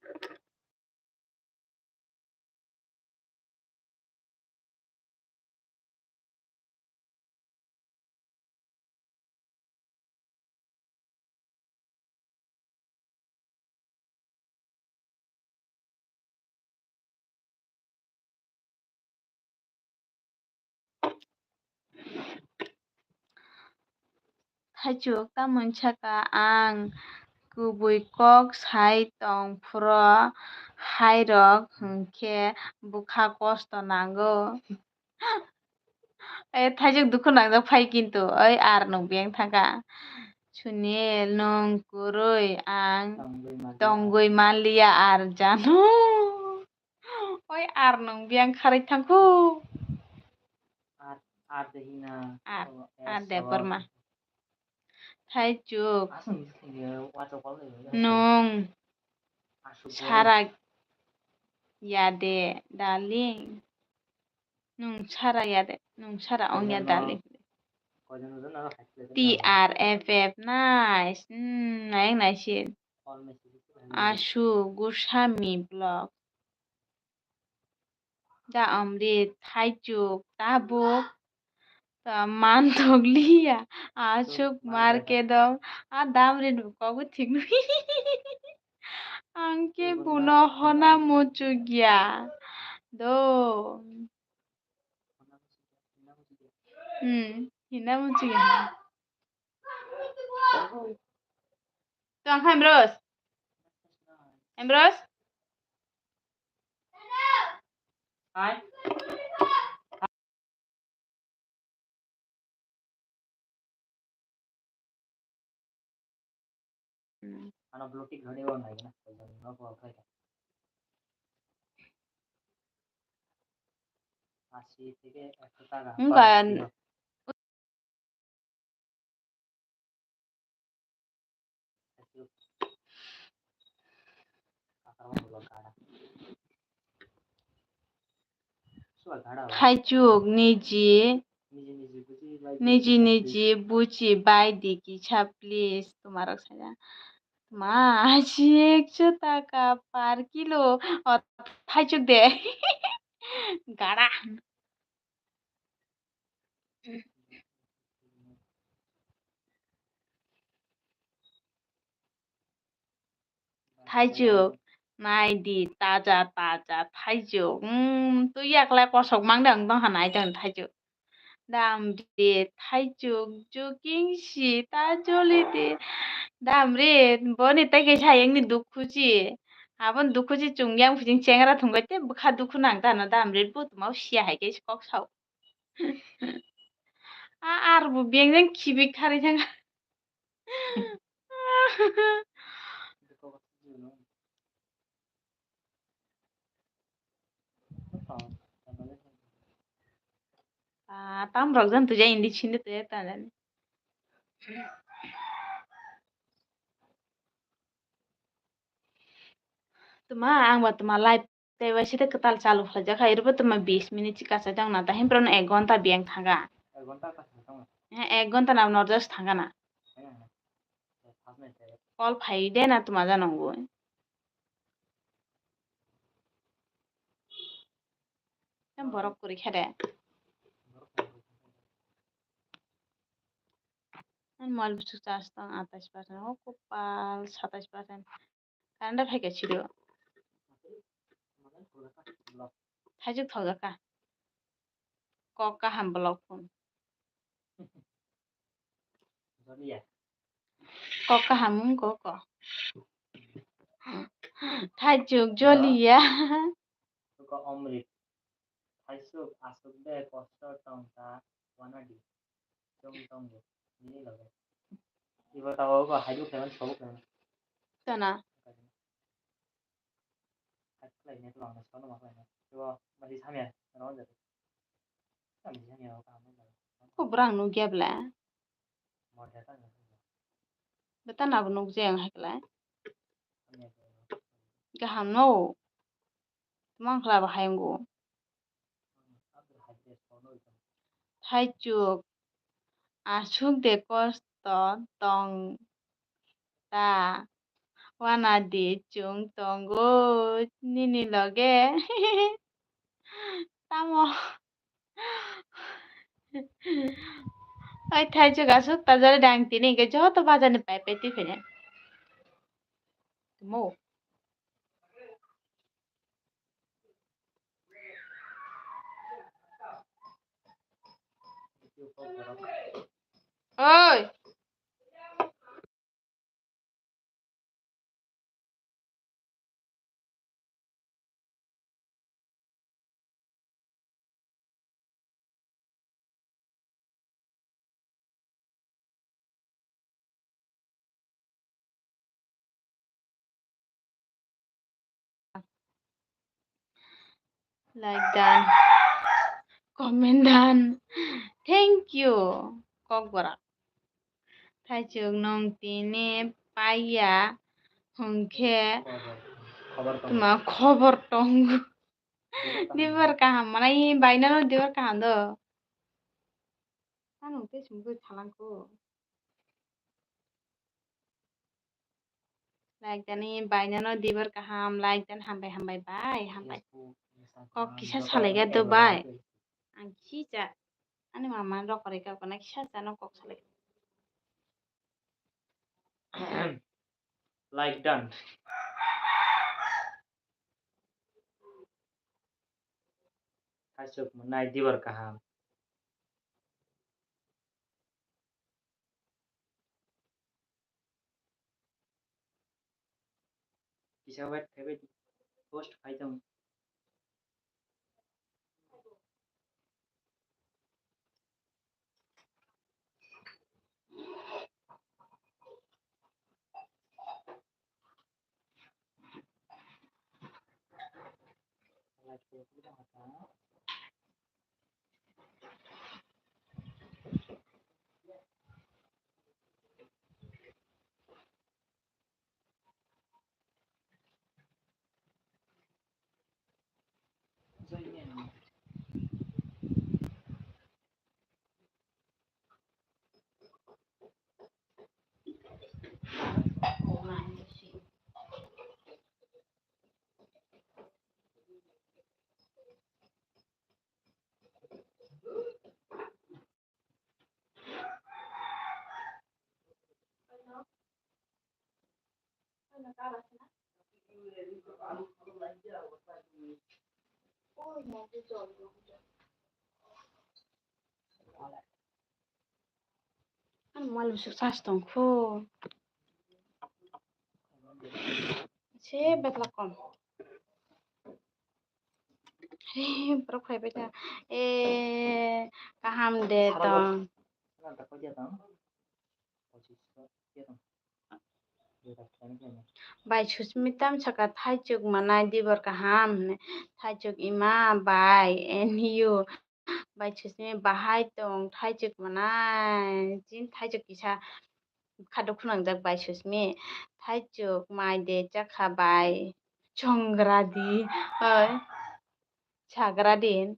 Thaichuk tamoni saka ang kubui kok sai tong phuru hairok hwnkhe bwkha kosto nango. E, thaijak dukhu nangjak phai kintu, oi, ar nwng beng thangkha. Sunil, nwng kwrwi, ang tongwi manliya ar janu. Oi, ar nwng beng kharwi thangkhu. Ar, ar de hina. Ar, o, ar de borma. Thaichuk. Nwng sara ya de, darling. Nwng sara ya de, nwng sara ong ya, darling. T R F F, nice. Hmm, nayang naisin. Ashu Goswami vlog. Da amrit, thaichuk, tabuk, ta manthok liya, aswk market o, a dam ri nuk kogu thik nuk. Ang khe buno hona muchukya. Do. Hmm, hina muchukya. Tong kha Ambrose? Ambrose? Hai. Ano blue tick ghade o nai na. Asi theke ekso taka. Wngkha. Thaichuk niji, niji niji buchi bai di kisa please, twmarok saida. Ma, asi ekso taka per kilo. O, thaichuk de. Gara. Thaichuk, nai di, taja, taja thaichuk. Umm, twi yaklai kosok mang de, ang tongkha nai tong thaichuk. Dam ri, thaichuk, joking si, ta joli di. Dam ri, boni tai kaisa hayungni dukhu si. Aboni dukhu si chwng yang phuching chengra thwngwi tei bwkha dukhu nang tana dam ri, bo tongma sia hai khe kok sao. A, ar bo beng jang khibi kharwi thang. Ah, tam rok jan tuja indi chinde tuja ta jani. Tuma, ang ba tuma live tei waisa tei kwtal chalu khlaijak kha, ero bo tuma bis minute se kaisa jang na, ta himphra no ek ghonta biyang thanga. Ek ghonta kaisa thanga. He, ek ghonta na norjak se thanga na. He, he. Call phai de na tuma jano bo. Borok kwrwi khe de. Mobile bwswk charge tong atais percent, o kopal satais percent. Current phaikha sido. Thaichuk thokjak kha. Kok kaham block phone. Kok kaham wng kok. Thaichuk joliya. Kok omrit. Thaichuk aswk de kosto tong ta wanadi. Chwng tongo, nini loge. Ibo tabuk bo haibu khaimani, sobo khaimani. Tana. Hai khlaini, tong ang sono ma khlaini. Ibo mali samya, ano jati. Mali samya, o kaham. Ko brang nukya bla. Mode tang. Beta nabo nukjai ang hai khlai. Kaham no. Tongmang khlai bo hai wngo. Thaichuk, aswk de kosto tong ta, wanadi chwng tongo nini loge. Tamo? Oi, thaichuk aswk tajari dang tini hwnkhe joto bajarni pai pai twi phainai. Tamo? Oi. Like done. Comment done. Thank you. Kokborak. Thaichuk nwng tini paiya hwnkhe tma khobor tongo. Dibar kaham manai bainano dibar kaham do. Ano tei chumui thalangkho. Like dani bainano dibar kaham, like dan hambai hambai bai, hambai. Kok kisa salaiga do bai. Ang kisa ani mama rok korai ka kona kisa jano kok salai. Like dan. Kaisok manai dibar kaham. Kisa wait khaibai di. Post khai tong. Ani mobile bwswk charge tongkho. Se betla kom. He, borok phaibai ta. E, kaham de tong. Bai Susmita saka thaichuk manai dibor kaham hwnwi. Thaichuk ima bai and you. Bai Susmi bahai tong thaichuk manai. Chin thaichuk kisa khado khunangjak bai Susmi. Thaichuk mai de chakha bai chongra di. Oi. Chagra din.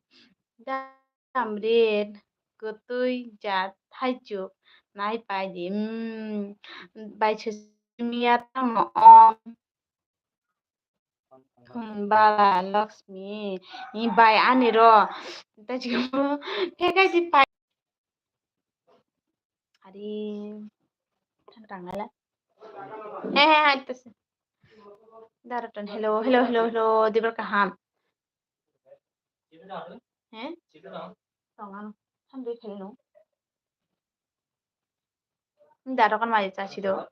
Da. Tamrit kwtwi jat thaichuk nai pai di. Umm, bai Susmiya tamo om. Thun bala Lakshmi. Ni bai ani ro. Thaichuk phekai di pai. Ari. Tang tang nala. He he hai tas. Daroton hello hello hello hello dibar kaham. He? Tong ano. Thandwi khaino. Darokan mai chasido.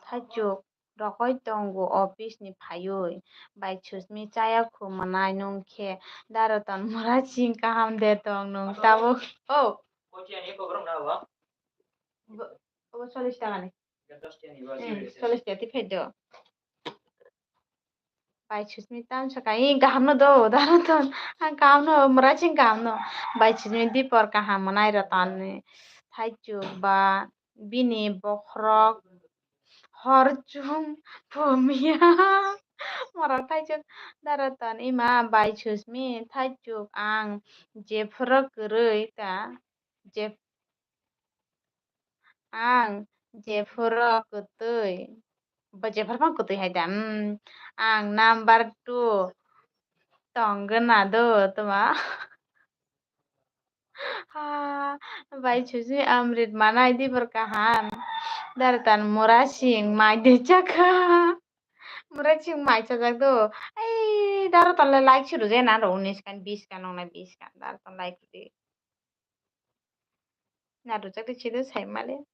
Thaichuk rokoi tongo office ni phaiwi. Bai Susmi chaya khu manai nung khe. Daroton mura ching kaham de tong nung tabuk. Oh. Bo, obo chollish taka ni. Hmm, chollish taka twi phai do. Bai Susmi tam saka, ee, kaham no do, da Ratan. Ang kaham no, mura ching kaham no. Bai Susmi dipor kaham manai Ratan ni. Thaichuk ba bini bokhorok hor chum phumiya. Morok thaichuk da Ratan ima bai Susmi thaichuk ang jephuru kwrwi ta. Jep-, ang jephuru kwtwi, bo jephuru phano kwtwi hai da, mm, ang number two tong gana do toma. Ha, bai Susmi amrit manai dibor kaham. Darotan mura sing mai de chakha. Mura sing mai chajak do. Ai, Darotan le like suru je na ro unis kan, bis kan, nong na bis kan. Darotan like de. Narwkjak de chido sai male.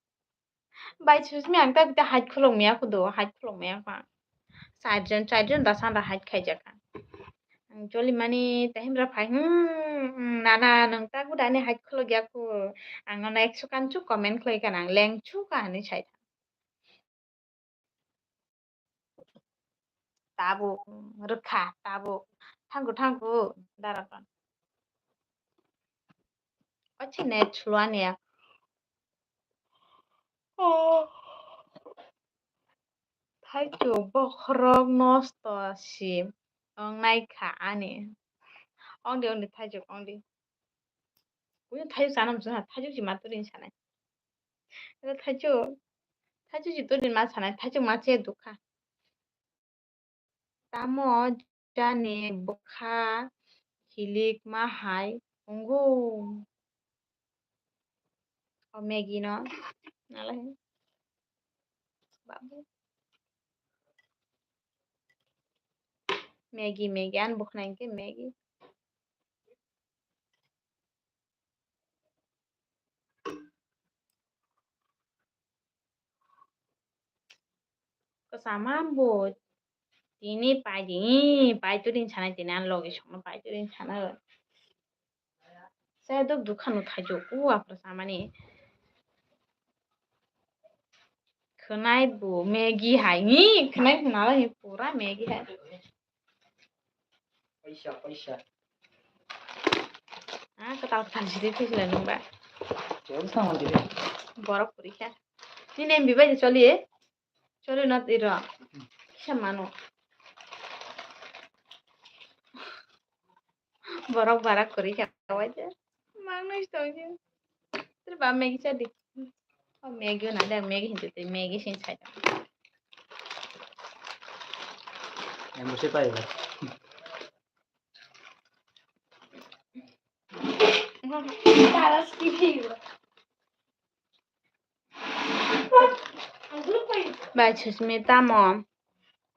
Bai Susmi ang ta bita hait khulok maya kho do, hait khulok maya kho ang. Char jon, char jon da sanda hait khaijak ang. Ang choli mani tahimra phai, hmm, hmm, nana nwng ta guda ani hait khulok ya kho. Ang nono ekso kan chu comment khlai kan ang leng chu ka hinwi sai. Tabuk, mm, rwkha, tabuk. Thangku, thangku, dara kon. Ochi net chulwani ya. Oh. Thaichuk bokhorok nosto si wngnai kha ani. Ongdi, ongdi, thaichuk, ongdi. Buino thaichuk chana muchungha, thaichuk si ma turini sanai. Ero thaichuk, thaichuk si turini ma sanai, thaichuk ma che dukha. Tamo jani bwkha hilik ma hai wngo. O Maggie no nalai babu. Maggie, Maggie, ani bwkhwnai hwnkhe Maggie. Kwchama bo tini pai di, pai turini sanai tini ani loge songno pai turini sanai. Chai dok dukha no thaichuk o apra samani. Khwnai bo Maggie hai ni, khwnai khwnala hi pura Maggie hai. Paisa, paisa. Ah, kwtal kwtal sidi thisla nung ba. Chol sa mo dire. Borok puri kha. Nini M B bai choli. Choli not iro. Kisa mano. Borok barak kwrwi kha waisa. Mangnwi tongkhe. Tere ba Maggie cha di. O Maggie na de, Maggie hinwi twi, Maggie sin sai. Em, bo se pai ba. Tara skipi. Bai Susmita mo.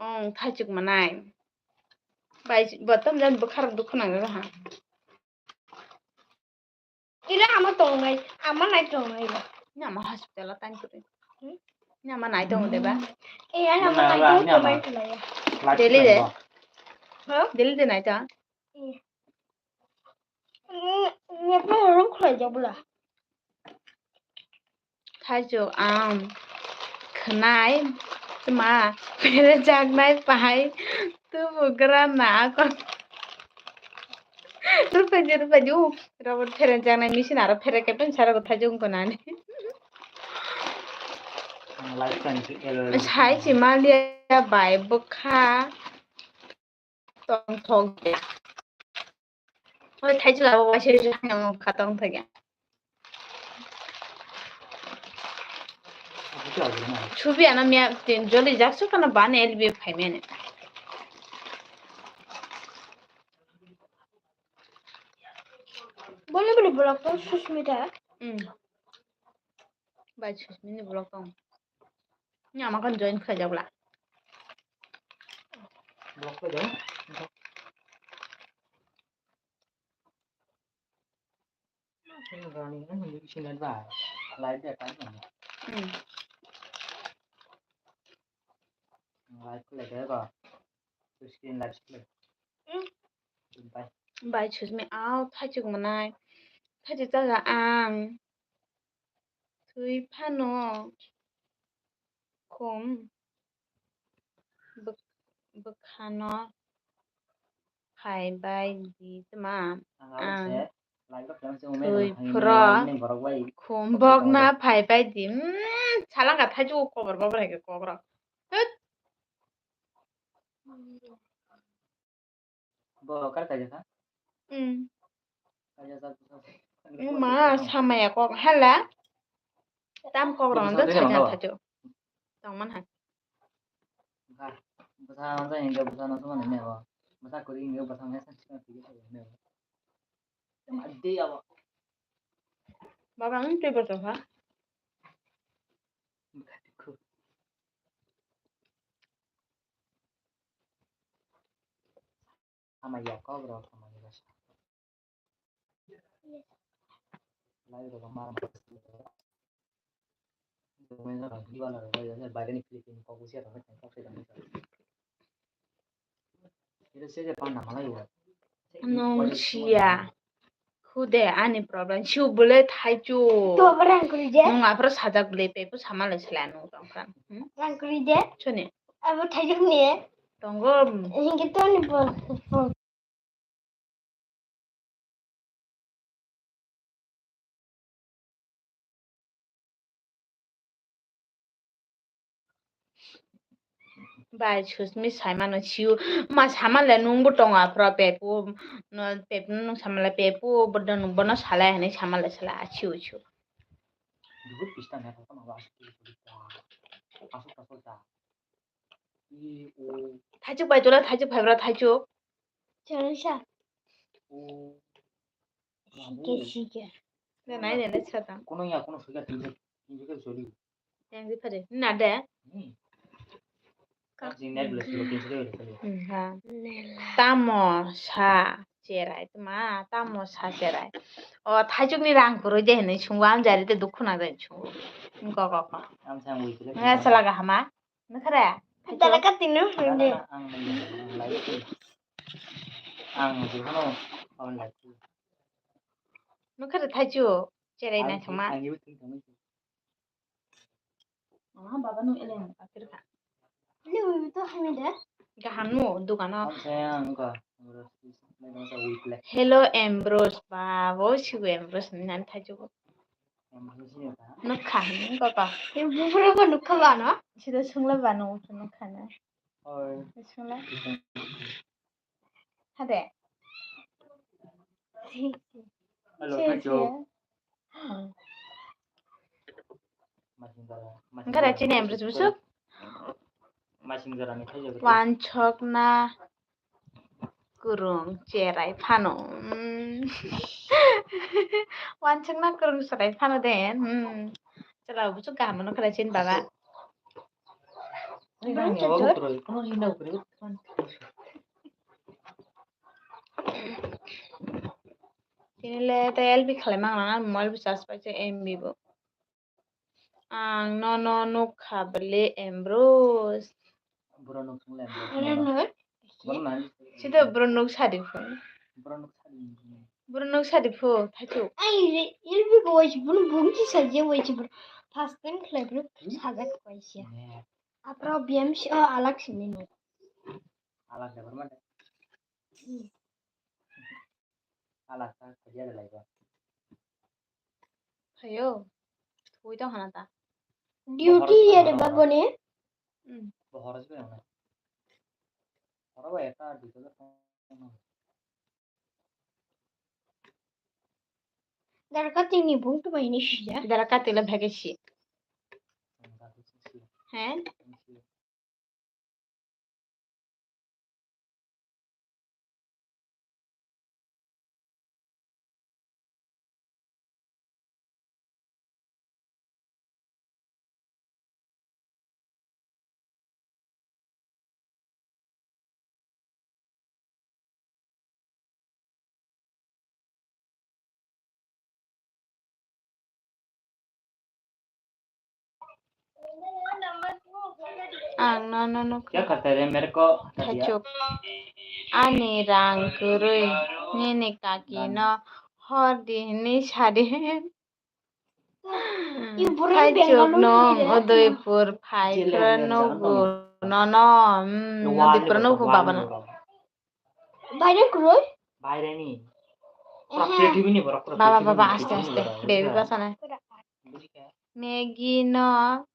Ong, thaichuk manai. Bai, bo tom jan bwkharok dukhu nang ha. Ila ama tongnai, ama nai tongnai ba. Ni ama hospital o tang kuri. Hmm? Ni ama nai tongo de ba? Eh, ani ama nai tongo, ni ama tongnai khlaiya. Delhi de? Ha? Delhi de nai tong? Eh. Ni, ni apa orang khlai jabla? Thaichuk ang khwnai tma pherejaknai pai tubugra na akon. Rupaji, rupaji, u robot pherejaknai machine aro pherek khe pun sara thaichuk wngkha nani. Ang life time si error. Sai si maliya bai bwkha. Tongthok ya. Oi, thaichuk abo waisa waisa khatong thok ya. Subi ano miya tin joli jak su kana ban L B phaimani. Bole bole vlog to Susmita. Hmm. Bai Susmini vlog tong. Ni ama kan join khlai jak bla. Block ko dong. Ini rani kan ini isi net ba. Live dia kan. Hmm. Live ko lagi ba. Screen live screen. Hmm. Bye. Bai Susmi, au, thaichuk manai. Thaichuk chaga ang. Thwi phano khum bwk-, bwkhano phai bai di tma ang thwi phro khum bokna phai bai di. Mm, salanga thaichuk kobor kobor hai khe kokrok. Hut. Bo kar kaijak ha? Hmm. Kaijak jak bwsa. Ma samaya kok hala. Tam kok rong do thajak thajak. Tong man ha. Bwsa, bwsa no hinga bwsa no sumana ne bo. Bwsa kuri hinga bwsa me sa sima tigi thajak ne bo. Adi abo. Baba ang twi bwsa ha. Ama ya kok rok ama ya sa. Lai rok mar mar. Domain rok di wala rok ya, ya, bayre ni Philippine kok usia rok kan kok se kan. Ito se je pan nama lai wa. Nung sia. Khude ani problem. Siu bole thaichu. To apa rang kuri je? Nung apro sajak bole pe pu sama le sila nung tong pran. Hmm? Rang kuri je? Chone. Apa thaichu ni? Tonggo. Hingke to ni bo. Bai, Susmi saimano siu. Ma samale nungbo tongo aphra pepu. No, pepu nung samale pepu, bodo nung bono salai hinui samale sala, a siu, siu. Dubu pista ne koko no ba asuk asuk ta. Asuk asuk ta. I o. Thaichuk bai tola, thaichuk phaibra, thaichuk. Chalo sa. O. Sike, sike. Na, nai, nai, nai, chata. Kono ya, kono sika tinjak, tinjak ke sori. Yang di phare. Na de. Hmm. Ka- Jing net ble silo, tinjak ke sori. Hmm, ha. Nela. Tamo sa cherai, tma, tamo sa cherai. O, thaichuk ni rang kwrwi de hinui sungwa, am jari te dukhu na de sungwa. Ko, ko, ko. Am sa ngui kile. Nga sala ga hama. Nukha de? Dala ka tino, na, na, hindi. Na, ang nai, ang lai ko. Ang jikhono ang lai ko. Nukha de thaichu, cherai na ang, thangma. Ang ibu thung thangma. Aha, baba nung eleng akhir kha. Ini uyu to hami de? Gaham nu, dukano. Ang sayang ka. Hello, Ambrose. Ba, bo sigo Ambrose ni nan thaichu. Nukha, nukha. Bubura ba nukha ba no? Sida sungla ba no, nukha na. Oi. Sungla. Hade. Hello, si, thaichu. Si. Masing jora, masing jora. Ngkara chini Ambrose busuk? Masing jora ni thaichu. Wansokna. Kwrwng cherai phano. Mm. Wansukna kwrwng cherai phano de. Hmm. Chwla buchuk kaham no khwlai chini baba. Tini le ta L B khlai mang na mobile bo charge pai se M B bo. Ang nono nukha bwle, Ambrose. Boro nuk sung le, Ambrose. Ano no. Boro nai. Sida boro nuk sadi phu. Boro nuk sadi phu. Boro nuk sadi phu, thaichu. Ai, re, irbi ko wai si, boro bung si sa je wai si, boro. First time khlai boro, hmm? Sa jak wai si. Ne. Apra B M C, oh, alag si ni no. Alag da boro ma da. Hmm. Ala ta khadia de laiba. Hayo. Thui tong hana ta. Duty ye de babone. Hmm. Bohora se na. Horo ba eta duita da. Dara kati ni bung tu bai ni sija. Dara kati la bhage si. He? Ang nono nukha. Thaichuk. Ani rang kwrwi nini kaki no hor di hinwi sadi. Thaichuk nung Udaipur phai phra nugo nono. Hmm, Udaipur nugo baba no. Baire kwrwi? Baire ni. Ehe. Pura pethibini borok, pura baba, pethibini, baba, aste, pethibini aste. Borok. Baby basa nai. Maggie no.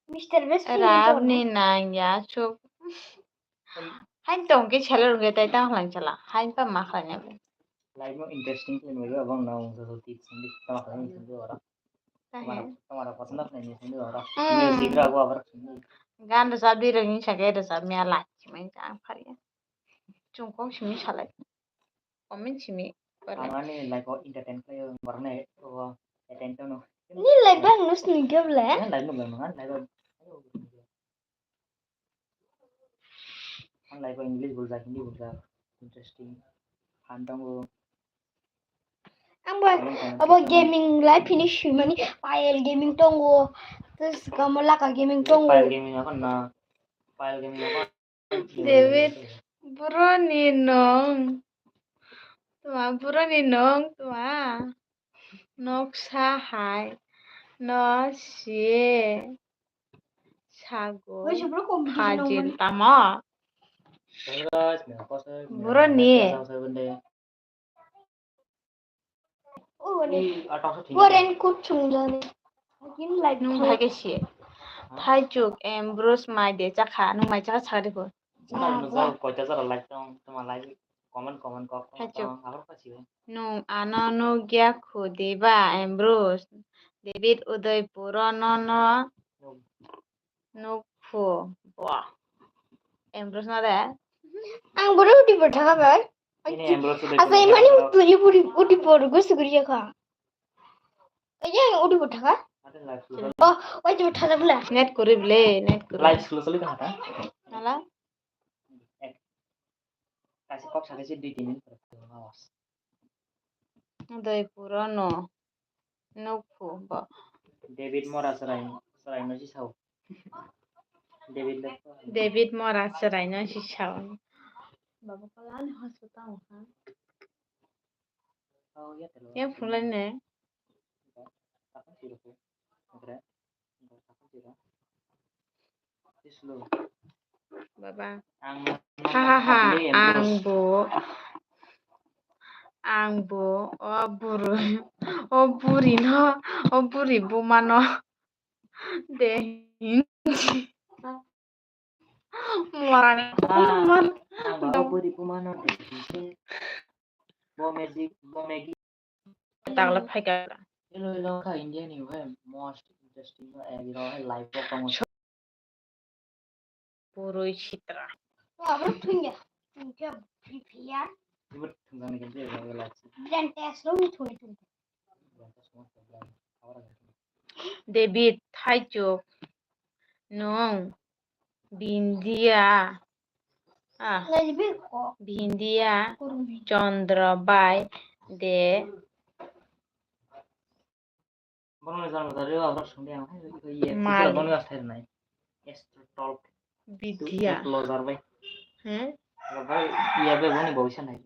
Mister Beast Rab ni nang ya chuk. Hain tong ke chela rung ke tai tang lang chala. Hain pa ma khala nya. Life no interesting ke nui abang na ung so tips ni tama khala ni sindi ora. Tamara, tamara pasanda khala ni sindi ora. Hmm. Music ra go abar sindi. Gan da sabdi rung ni sake da sab mi alai mai tang phari. Chungkong simi salai. Comment simi. Ang ani life o entertain khlaio, borokno o entertain tono. Ni life bang nus ni gable? Ani life no bang nang, ani life o. Ani life o English buljak, Hindi buljak, interesting. Phan tongo. Ang bo abo gaming life finish mani Payal gaming tongo. Terus kamu laka gaming tongo. Payal gaming apa na? Payal gaming apa? David, boroni nong tma, boroni nong tma, noksa hai no se sago phajil tamo. Boroni. Bo raincoat chumjani. Nung hai khe si. Thaichuk, Ambrose mai de chakha, nwng mai chakha sakha de bo. Chwng nukjak, koita jora like tong, tongma like, comment, comment kok tong, Thaichuk. Tong, abar kha siyo. Nwng ano nukya khu diba, Ambrose? David Udaipuro no no nuk. Nukphu bo. Ambrose no de? Ang boro Udaipur thaka bai. Ini Ambrose Udaipur. Asa imani thaka. Tuli puri Udaipur go sugriya kha. Oye, ang Udaipur thaka. Ada live. Oh, oi, Udaipur thaka bla. Net kuri ble, net kuri. Live slow sali kha ta? Nala? Kasi kok sakhe si dui tin minute. Udaipuro no. Nukphu bo. David Mora chwrai, chwraino si sao. David le. David Mora chwraino si sao. Baba pala ani hospital ha. Oh, ya telo. Ya phulai ne. Takon siro ko. Oke. Baba. Ang ha ha ha, ang bo, ang bo, o buru, o buri no, o buri buma no de hinji. Mora ni, ah, mora. Ang bo, o buri buma no de hinji. Bo magic, bo magic. Tagla phaikha. Elo elo kha India ni hai most interesting no agi ro hai live o tamo. Purui sitra. Abro thunya. Thunya prepare. Ibo thunga ni kente elo elo. Brand test lo ni thuni thuni. David Thaichuk nwng Bindia, ah, Bindia Chandra bai de. Bono jang jari o abra sungde ang hai, iye, mal. Bono gas thai nai. Astro Talk. Bindia. Closer bai. Hmm? Bai, iya bai, bono bawisa nai.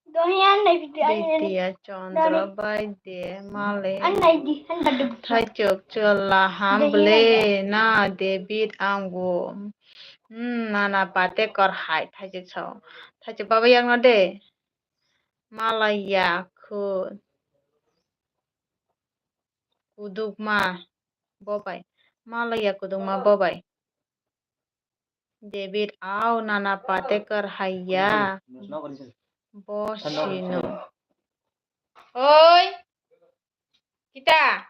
Dohiyan nai video ayo. Bindia Chandra bai de male. An nai di, an nai di. Thaichuk chwla ham ble na David ang bo. Hmm, nana pate kor hai Thaichuk sao. Thaichuk baba yang no de. Malaya khu. Kudukma bobai. Malaya kudukma bobai. David au nana patekar haiya. Bosino. Oi. Kita.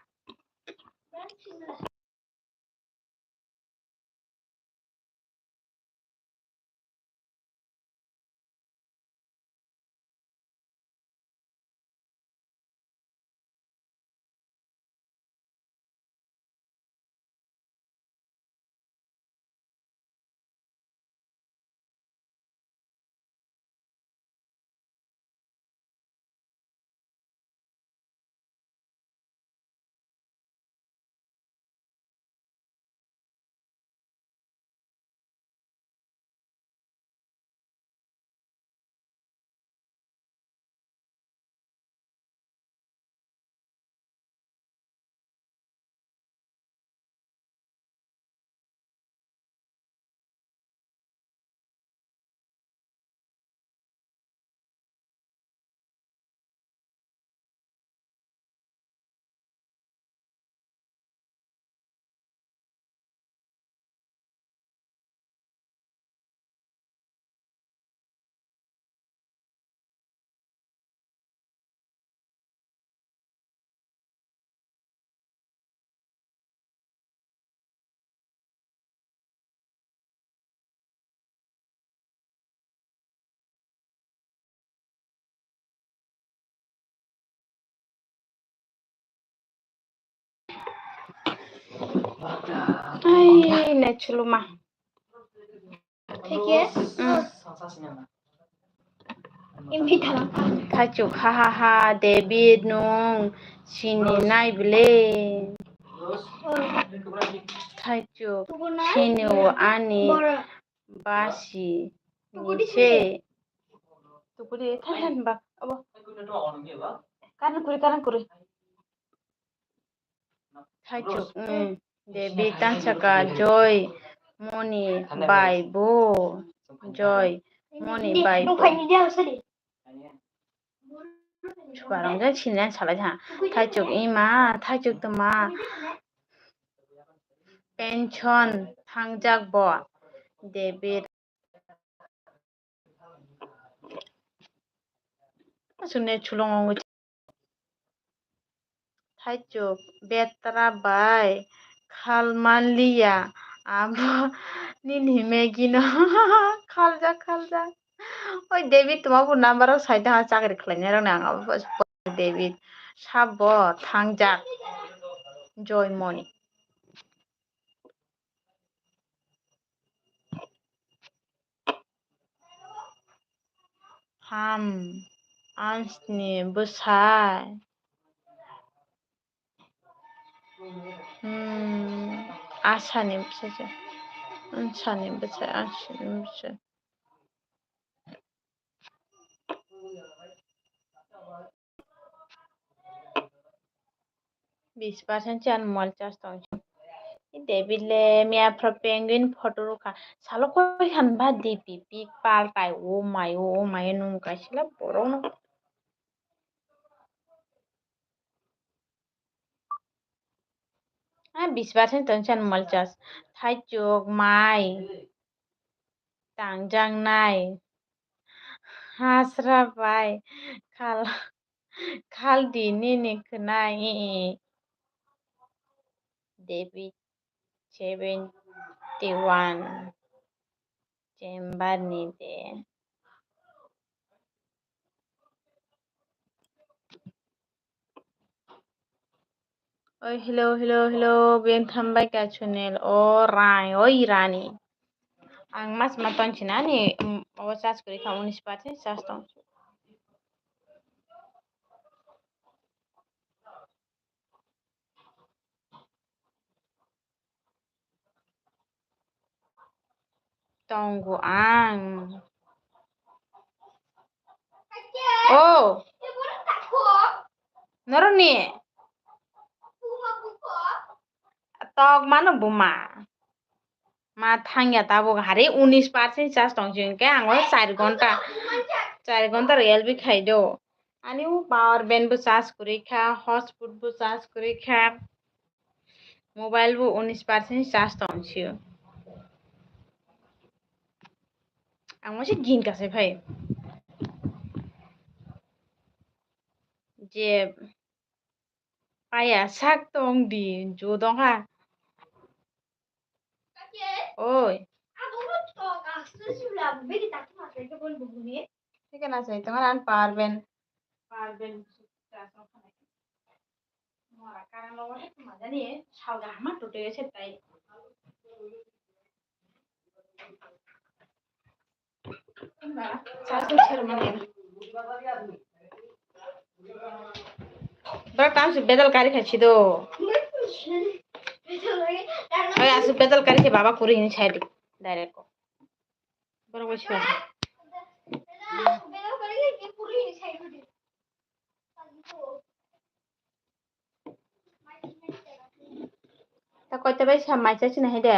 Ai, naichuluma. Thik ye? Mm. Thaichuk, ha, ha, ha, David, nwng sini nai bile. Thaichuk, sini o ani basi ni se. Tukudi, thai, thai, ba, abo. Karan kuri, karan kuri. Thaichuk, mm, David tansaka, joy, moni, bai, bo, joy, moni, bai, bo. Chubarong jai sini salai ha. Thaichuk ima, thaichuk tuma. pension thangjak bo. David. Aswkne chulong wngwi thaichuk betra bai khal manliya abo nini Maggie no khaljak khaljak. Oi David, toma bo number o sai tong chakri khlainai rok ni ang abo David sabo thangjak Joymoni. Ham, ansni bwsai. Hmm, asani bwsai se. Ansani bwsai, ansani bwsai. Bis percent se ani mobile charge tong. David le miya phra penguin photo rwkha. Salo koi khan ba D P pic paltai o mai o, o mai o nung kaisa le borok no. Ah, bis percent tong se ani mobile charge. Thaichuk, mai, tangjaknai, hasra bai, khal. Khaldi nini khwnai, i, i. David seventy one chamber ni de. Oi, hello, hello, hello, beng thambai ka channel o rai, oi rani. Ang mas ma ton chinani, mm, o charge kuri kha unis percent charge tong. Tongo ang. O. Noroni. Tok mano buma. Ma thangya tabuk hari unis percent charge tong si hwnkhe ang o char ghonta, char ghonta rok L B khai do. Ani o power bank bo charge kwrwi kha, hotspot bo charge kwrwi kha, mobile bo unis percent charge tong si o. Ang mo se gin ka se phai. Je paya sak tong di, jo dong ha. Oi. Thik na sai, tongo an power bank. Power bank. Mora karang lo wahai majani, salga hama tutu ya setai. Bro, tam se bedal kari kha chido. Ay, asu bedal kari khe baba kuri hini sai di. Direct ko. Bro, wai sua. Ta koita bai sa mai cha sina hai de.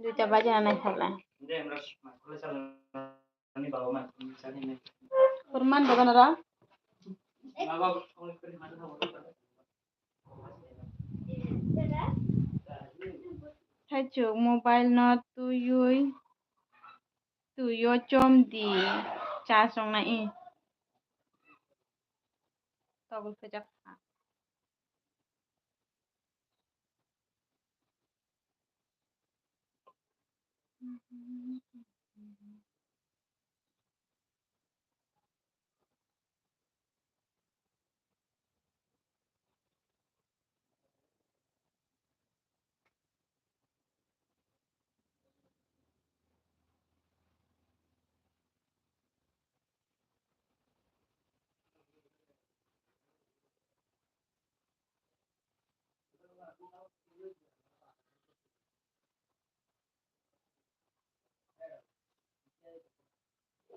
Duita baje na nai phala. Kurman bagan ra. Thaichuk mobile no twiwi. Twi o chom di, cha chong na i. Togol khe jak kha.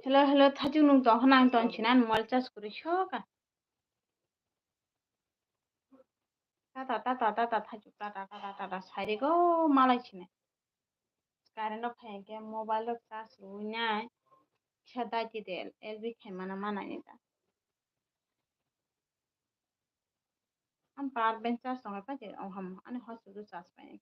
Hello, hello, thaichuk nung tong khna ang tong china mobile charge kwrwi soka. Tata, tata, tata, thaichuk tata, tata, tata, sairego malai sini. Current rok phai hwnkhe mobile rok charge rwui nai. Kisa dai tide L B khaimano manai da. Ang power bank charge tong pai de, o ham, ani hot sudu charge pai.